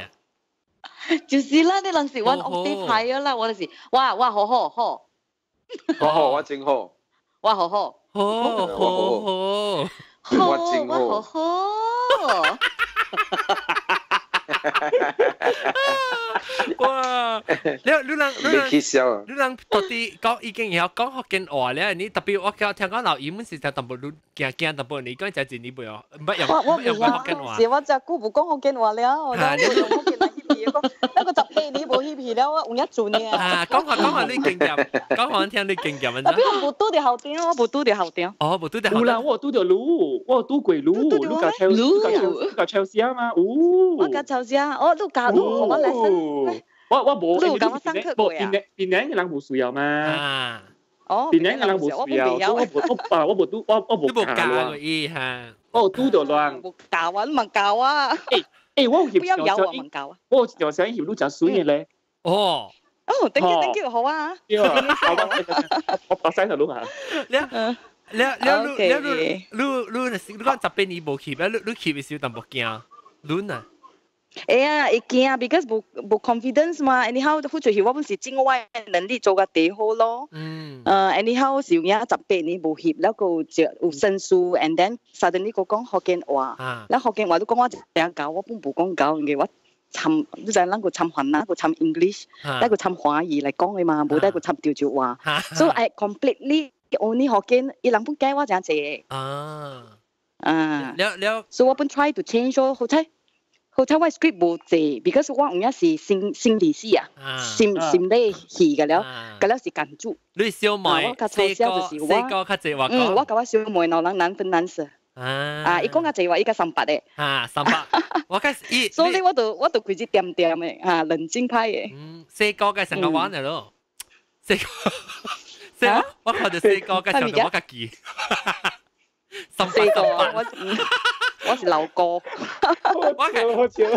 就是啦，你人是 one octave higher 啦，我就是哇哇好好好。好好，我真好。我好好。好好好，我真好。我好好。哇！你你人你人你人到底講已經會曉講福建話咧？你特別我聽講老姨們是聽淡薄，你驚驚淡薄，你講真真你袂曉，唔捌用我用過福建話。是我真久無講福建話了，我用福建來翕戲，講那個18年無翕戲了，我有影準呢。啊，講話講話你經驗，講話聽你經驗。特別我無拄著校長，我無拄著校長。哦，無拄著。有啦，我有拄著你，我有拄過你，你共超，你共超聲嘛？有。我共超聲，哦，你教你我來生。我無，你有共我上課過啊？檳榔的人無需要嘛？啊。哦，檳榔的人無需要，我無我啊，我無拄我我無教過伊哈。我有拄著人。無教啊，你問教啊。欸，我有翕不要咬我，問教啊。我有一條聲翕你誠媠的咧。哦。哦，thank you，thank you，好啊。對啊，我我使頭攏啊。你你你你你你你你講18年無翕啊？你你翕的時候淡薄驚，你啊？會啊，會驚，because 無無 confidence 嘛。anyhow，付出去我本是盡我的能力做甲第好咯。嗯。anyhow 是有影18年無翕，了閣有有生疏，and then suddenly 閣講福建話。了福建話你講我誠𠢕，我本無講𠢕，因為我參，你知咱閣參番仔，閣參 English，再閣參華語來講的嘛，無得閣參潮州話。所以 I completely only 福建，伊人本教我誠濟。啊。啊。了了。所以我本 try to change 咯，好彩。好彩我 script 無濟，because 我有影是心心理系啊，心心理系個了，個了是間主。你小妹，我較粗小就是我，細個較濟話講。嗯，我佮我小妹兩人難分難捨。啊，伊講較濟話，伊較300的。啊，300，我開始伊。所以我就我就開始恬恬的，啊，冷靜派的。嗯，細個嘅成個玩了咯，細個，細個，我看到細個嘅上到我家己。 300我。我是老哥，我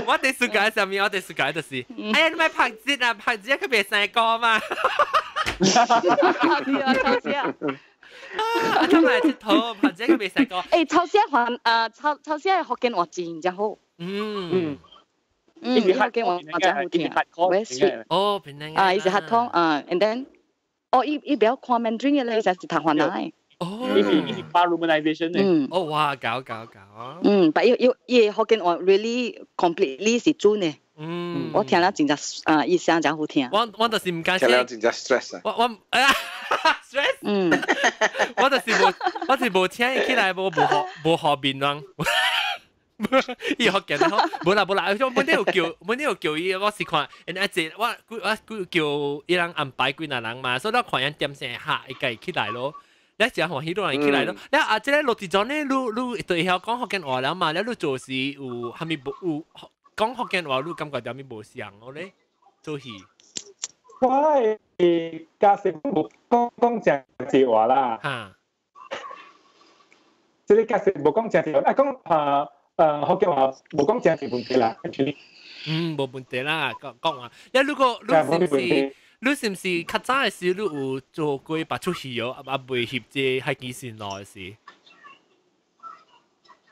我哋暑假上面，我哋暑假就是，哎呀，你咪拍節啊，拍節佢別細個嘛。對啊，超聲。啊，他們來佚佗，拍節佢別細個。欸，超聲還啊，超超聲福建話真正好。嗯。嗯，福建話真好聽。哦，檳榔。啊，伊是客腔啊，and then，哦，伊伊袂曉看 Mandarin 的咧，伊才是讀番仔的。哦，伊是伊是發 Romanization 的。嗯。哦，哇，搞搞搞。嗯，但伊伊伊福建話 really completely 是準的。嗯。我聽了真正啊，伊聲真好聽。我我就是毋敢聽了真正 stress 啊。我我哎呀，stress。嗯。我就是無，我是無請伊起來，無無學無學面人。伊福建好，無啦無啦，我本底有叫，本底有叫伊，我是看，因一隻我我叫伊人安排幾若人嘛，所以我看𪜶點聲下，伊家起來咯。你真歡喜都人起來咯。你啊，這個落地咗呢，你你對曉講福建話了嘛？你你做事有蝦米無有講福建話，你感覺有啥物無相哦咧？做戲。我係家成無講講誠濟話啦。嚇！這個家成無講誠濟話，啊講啊福建話無講誠濟問題啦，actually。嗯，無問題啦，講講話。你如果你是毋是你是毋是較早的時，你有做過別出戲哦？啊，未翕這海基線路的時？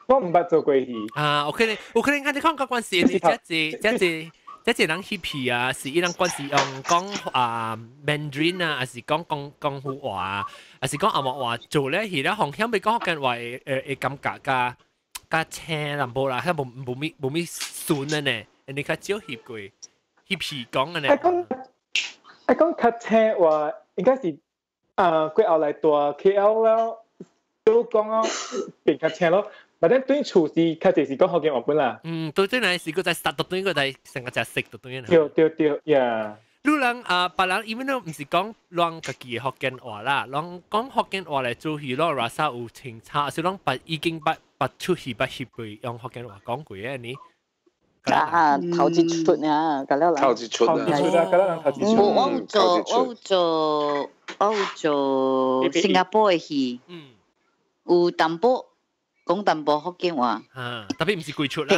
我毋捌做過戲。啊，有可能，有可能，看你看個關係，你這這這這。這這人翕戲啊，是伊人慣是用講啊 Mandarin 啊，還是講講廣府話啊，還是講紅毛話做咧戲咧，風險欲講福建話會會感覺較較青淡薄啦，遐無無咪無咪順的呢，你較少翕過翕戲講的呢。愛講愛講較青話，應該是啊，過後來蹛 KL 了，都講哦變較青咯。或者對厝是較濟是講福建話本啦。嗯，對對，來是閣再殺到對個在成個只識到對。對對對，呀。你人啊，別人因為都毋是講攏家己的福建話啦，攏講福建話來做戲咯，拉薩有清差，是攏捌已經捌捌出戲捌翕過用福建話講過的呢。啊，頭一出啊，甲了人。頭一出啊，頭一出啊，甲了人頭一出。我有做，我有做，我有做新加坡的戲，有淡薄。講淡薄福建話，啊，特別毋是規出啦，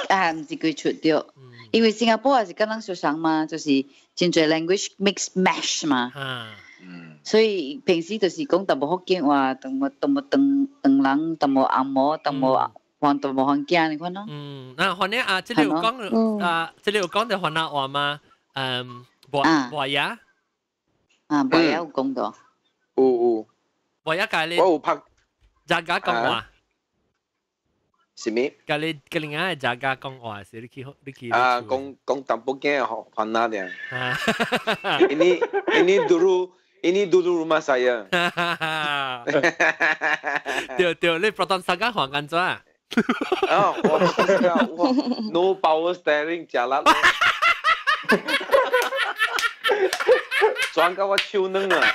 啊，毋是規出對，因為新加坡也是佮咱相像嘛，就是真濟 language mix mash 嘛，所以平時就是講淡薄福建話，淡薄淡薄唐唐人，淡薄紅毛，淡薄黃淡薄番仔，你看咯。嗯，那反正啊，這裡有講啊，這裡有講到番仔話嗎？嗯，博博雅，啊，博雅有講到，有有，博雅教你，我有拍。大家講話。是咪？佮你佮另外大家講話是，你去你去。啊，講講淡薄仔番仔爾。Ini ini dulu ini dulu rumah saya。對對，你 Proton Saga 還安怎？啊，我我 no power steering 食力。轉到我手軟啊！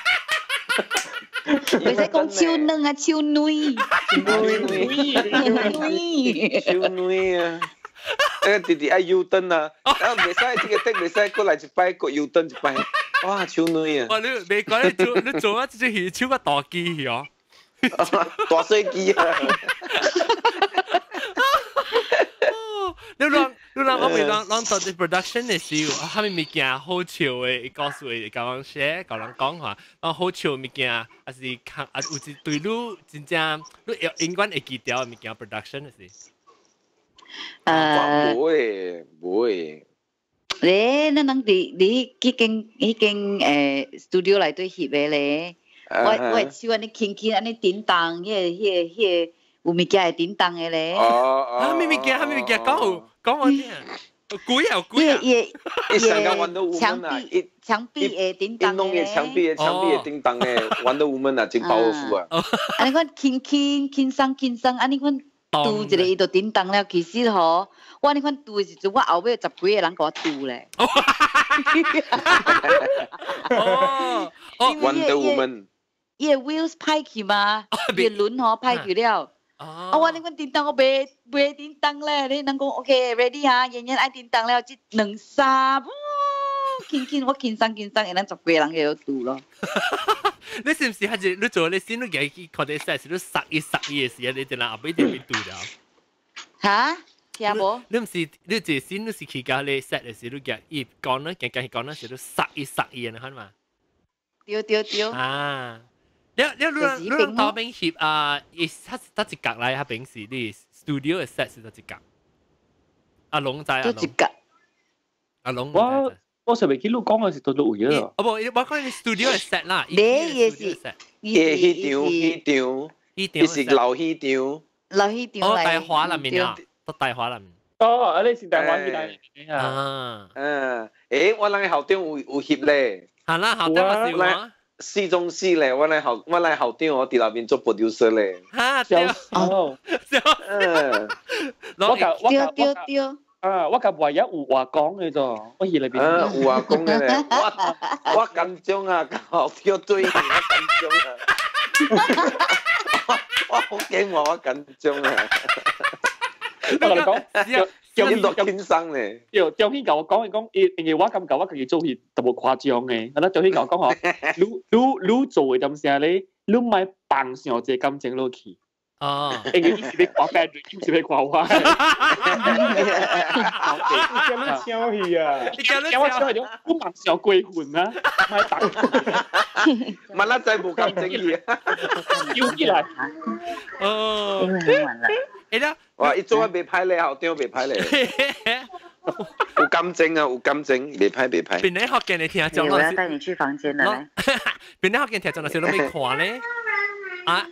袂使講手軟啊，手軟。手軟，手軟啊！誒，直直愛 U 轉啊，啊，袂使這個得袂使，過來一擺，閣 U 轉一擺，哇，手軟啊！哇，你袂講你做你做啊，這隻戲手個大機去哦，大細機啊！你攏你攏我袂攏攏做啲 production 的時候，啥物物件好笑的，伊告訴伊，共人寫，共人講話，啊好笑的物件，還是看啊有一對你真正你永遠會記牢的物件 production 的是。無會無會。咧，咱人佇佇彼間彼間studio 內底翕的咧，我我的手按呢輕輕按呢叮當，彼個彼個彼個有物件會叮當的咧。哦哦。啥物物件？啥物物件？講有講我聽。鬼啊鬼啊！伊伊上個 Wonder Woman 啊，伊牆壁會叮當伊弄個牆壁牆壁會叮當的 Wonder Woman 啊，真 powerful 啊！按呢款輕輕輕鬆輕鬆，按呢款拄一個伊就叮當了。其實吼，我按呢款拄的時陣，我後尾十幾個人共我拄咧。哦，Wonder Woman，伊個 wheels 歹去嘛，伊個輪吼歹去了。啊！我你阮叮當，我袂袂叮當咧。你人講 OK ready 哈，演員愛叮當了，這兩三，輕輕我輕鬆輕鬆，會咱十幾個人喺度拄咯。你是毋是還是你做你先你家去看啲 set 是你殺伊殺伊的時，你陣後尾就被拄了。哈？聽無？你毋是你這先你是去甲你 set 的時，你夾伊講咧，夾夾講咧時，你殺伊殺伊，你看嘛？對對對。啊！你你你你頭邊翕啊？伊他他一角來，他平時你 studio 的 set 是佗一角。阿龍知阿龍。一角。阿龍。我我上未記錄講嘅是到到位啊。哦不，我講你 studio 的 set 啦。你也是。伊戲場戲場，伊是老戲場。老戲場哦，大華那邊啊，到大華那邊。哦，啊你是大華戲場啊。嗯，誒，我人校長有有翕咧。係啦，校長嘛是有啊。戲中戲咧，我來校長我佇內面做 producer 咧。哈，對，哦，嗯，我對對對。啊，我甲外爺有話講嘅啫，我去裏邊。啊，有話講嘅咧，我緊張啊，校長對我緊張啊，我好驚我緊張啊。我同你講，叫你落輕鬆咧。對，張顯甲我講，伊講，因為我感覺我家己做戲特別誇張嘅，啊，張顯甲我講吼，你做嘅點聲咧，你莫放上這感情落去。哦，因為伊是欲看 Patrick，伊毋是欲看我。你叫你搶戲啊！你叫你叫我搶戲，我夢想過分啊！莫放。萬咱知無感情去啊！揪起來。哦。欸啦，哇！伊做啊袂歹咧，校長袂歹咧。有感情啊，有感情，袂歹袂歹。邊個福建的聽眾？我要帶你去房間啦，來。邊個福建聽眾若是攏欲看咧？啊，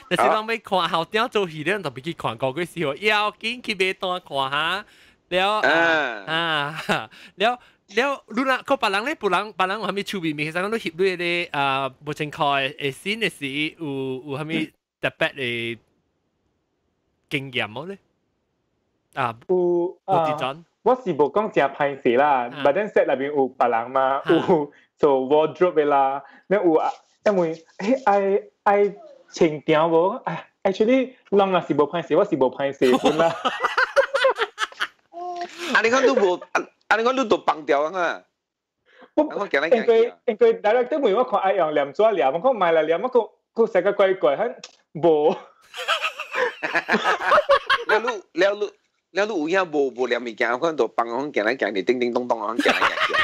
若是攏欲看校長做戲咧，特別去看個幾時候，要緊去買單看哈。了啊，了了，你若閣別人咧，別人有啥物趣味物？其實講你翕你個啊，無清楚的先的時有啥物特別的經驗無咧？啊，有啊，我是無講誠歹勢啦，but then set 內面有別人嘛，有做 wardrobe 的啦，那有啊，因為愛愛穿條無？哎，actually 人若是無歹勢，我是無歹勢本啦。啊，你講你無，啊，你講你都放掉啊？我因為 director 問我看愛用黏紙黏，我講買來黏，我講講成個怪怪，很無。了你了你了你有影無無黏物件，我看就放講行來行去，叮叮咚咚，講行來行去。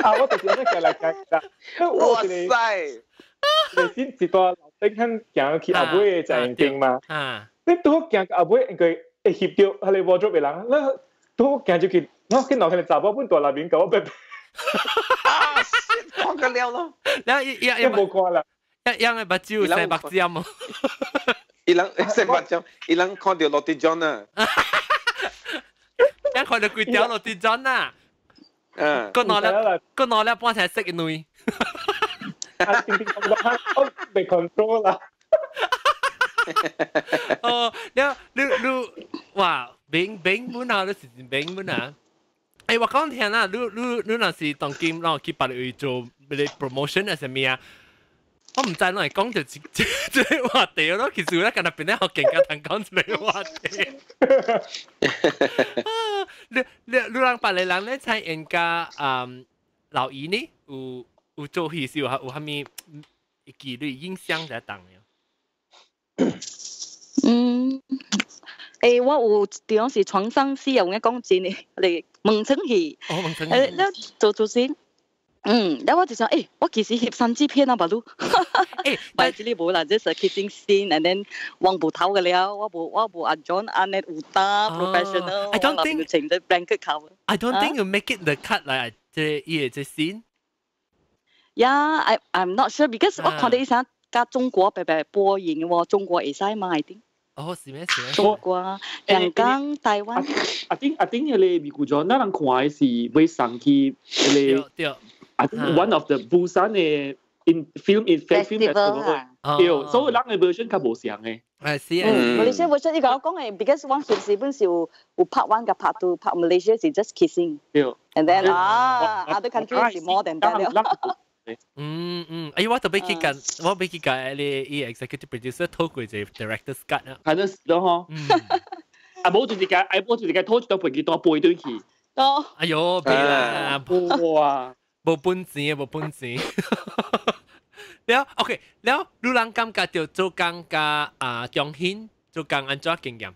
啊！我就是按呢行來行去啦。哇塞！你先一段樓頂肯行去後尾的食間嘛？啊！你拄好行到後尾，應該會翕著彼個 wardrobe 的人，你拄好行入去，我見到彼個查某本大內面共我白白。啊！看個了咯。了伊伊伊無看啦。一樣的目睭生目針哦。伊人生目針，伊人看著羅蒂莊啊。一看著規條羅蒂莊啊。嗯。閣拿了，閣拿了半才識一類。啊！叮叮咚咚，我被 control 啦。哦，了你你哇，冰冰本啊，你是冰本啊。欸，我講聽啦，你若是當今讓去別位做你 promotion 還是啥物啊？我毋知攏會講著這個話題咯，其實我今日變咧學更加通講這個話題。你人別個人咧參演甲老姨呢？有做戲是有啥物記錄影響在當的？嗯，欸，我有地方是床上戲啊，有影講真的，嚟蒙春戲。哦，蒙春戲。欸，你做做先。嗯，然後我就想，欸，我其實翕三支片啊，巴魯。欸，但這裡無啦，just a kissing scene，and then 黃布頭嘅了，我無阿 John 按呢有打 professional。 I don't think 穿咗 blanket cover。 I don't think you make it the cut 來，這伊個這 scene。 Yeah, I'm not sure because 我看到伊啥佮中國白白播映喎，中國會使嘛？I think。哦，是咩？是咩？中國、香港、台灣。阿頂彼個美國咗，咱人看的是會送去彼個。對。 I think one of the Busan 的 in film in film festival 對，所以人的 version 較無相的。係是啊。 Malaysia version 伊共我講的，because 我翕時本是有 part one 佮 part two，part Malaysia 是 just kissing。對。 And then 啊，other country 是 more than that 了。嗯嗯，哎，我特別去跟，我欲去共你伊 executive producer 討過一個 director's cut 啊。係咯，咯嗬。啊，無就是共，哎，無就是共討一張飛機單飛轉去。哦。哎喲，別啦！哇，無本錢，無本錢。了，OK，了，你人感覺著做工佮啊中興做工按怎經驗？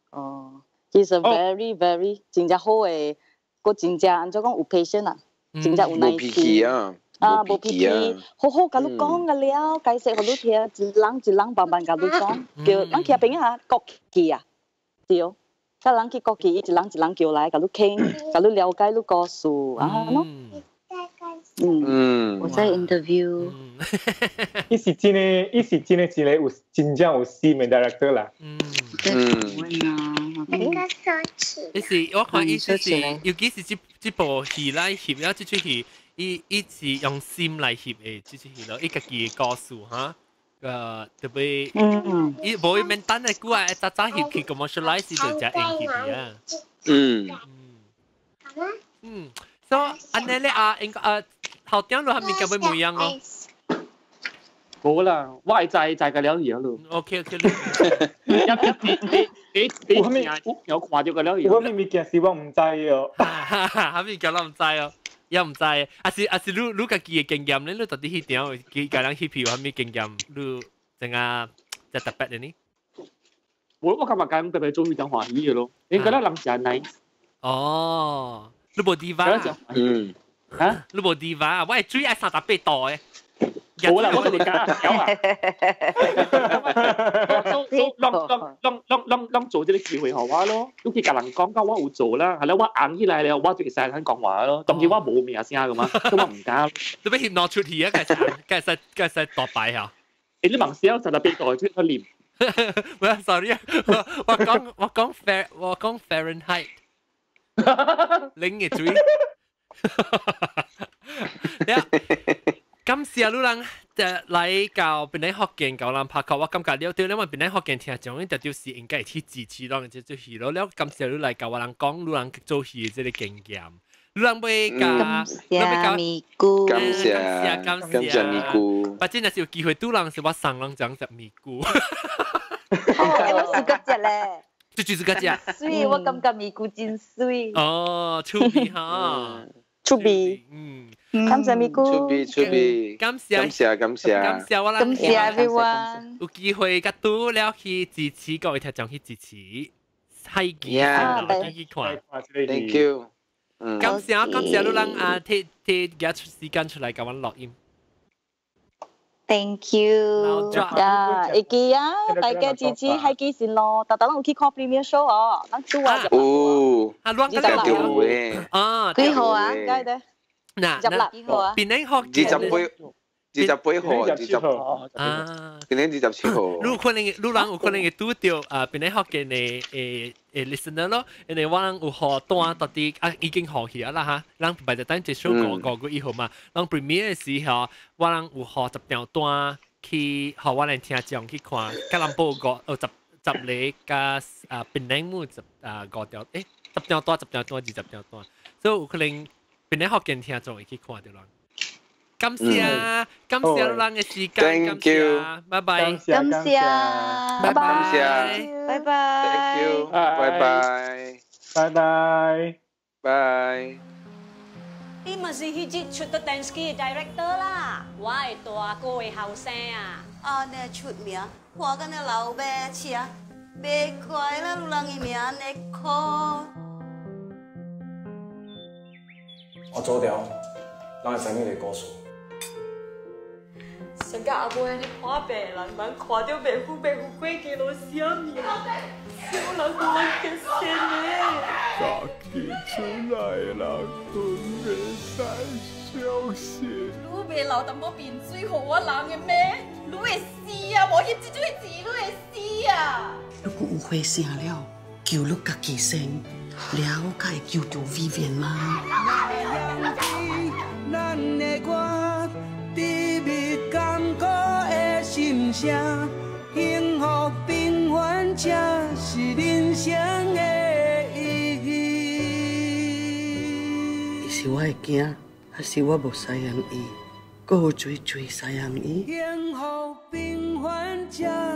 哦，he's a very very 真正好的，閣真正按怎講有 patience 啊，真正有耐心啊，啊，無脾氣，好好共你講個了，解釋予你聽，一人一人慢慢共你講，叫咱徛邊仔國旗啊，對，佮人去國旗，伊一人一人叫來，共你傾，共你了解你故事啊，喏。嗯，我在 interview。伊是真的，伊是真的真的有真正有心的 director 啦。嗯。伊是我看伊是，尤其是這這部戲來翕了這齣戲，伊伊是用心來翕的這齣戲咯，伊家己的故事哈，個特別，伊無伊免等的久啊，早早翕去 commercialize 就才用翕啊。嗯，所以按呢咧啊，應該啊，頭頂落係咪咁樣樣哦？冇啦，我係在在個了嘢咯。 OK OK。一你你你你有看到個了嘢？我咪物件是我毋知哦。哈物件我毋知哦，也毋知。啊是啊是，你你家己的經驗咧，你到底彼場去共人翕片有啥物經驗？你怎啊就特別的呢？我我感覺講特別做非常歡喜的咯，你覺得人誠 nice。哦，你無 diva？嗯。嚇？你無 diva？我係水愛38度的。冇啦，我同你講有啊。攏攏攏攏攏攏做這個機會予我咯，你去共人講講我有做啦，係啦，我紅起來了，我就會使通講話咯。當然我無名聲噶嘛，所以我唔敢。你欲翕攞出去啊？計使計使計使大牌嚇？欸，你問小38度出去啉？唔係，sorry 啊，我講我講 Fair 我講 Fahrenheit，冷嘅水。感謝你人就來到檳城福建共咱拍 call，我感覺了對，因為檳城福建聽眾，伊就是應該會去支持咱這出戲咯。了感謝你來共我人講，你人做戲的這個經驗。你人欲共，你欲共咪咕，感謝感謝感謝咪咕。反正若是有機會拄人是我送人講食咪咕。哦，我是個食咧。這就是個食。水，我感覺咪咕真媠。哦，趣味哈。趣味。嗯。感謝咪咕，趣味趣味，感謝感謝感謝感謝我感謝 everyone。有機會佮拄了去支持各位聽眾去支持，海記去看。 Thank you。感謝感謝你人啊，提提夾出時間出來共阮錄音。 Thank you。呀，會記啊，大家支持海記先咯，逐逐攏有去看 premiere show 哦，咱拄啊。哦。啊，亂個有誒。啊。幾號啊？該的。嗱，幾號啊？檳城福28，28號，二十啊，今年27號。你有可能，你人有可能會拄著啊，檳城福建的誒誒 listener 咯，因為我人有予單到底啊已經予去啊啦哈，咱擺在等結束5月1號嘛，咱 premiere 的時候，我人有予10張單去，予我哋聽眾去看，吉隆坡五哦十十个加啊檳城姆十啊五條，誒十張單十張單20張單，所以有可能檳城福建聽眾會去看著啦。感謝感謝咱的時間，感謝，拜拜，感謝，拜拜，拜拜，Thank you，拜拜，拜拜，拜。伊嘛是彼日出的電視的 director 啦，我的大哥的後生啊。按呢出名，看敢若老馬車，袂怪啦，有人伊名按呢苦。我做掉，咱會知影个故事。上到后尾，你看病人，人看著袂赴袂赴过去落啥物？小人无人结线的。家己出来人都袂使相信。你袂流淡薄面水予我人的咩？你會死啊！無翕這種錢，你會死啊！如果有花聲了，求你家己先，了才會求著 Vivian 嗎？咱的歌，甜蜜甘苦的心聲，幸福平凡才是人生的意義。伊是我的囝，還是我無赡養伊？閣有罪罪赡養伊？幸福平凡才。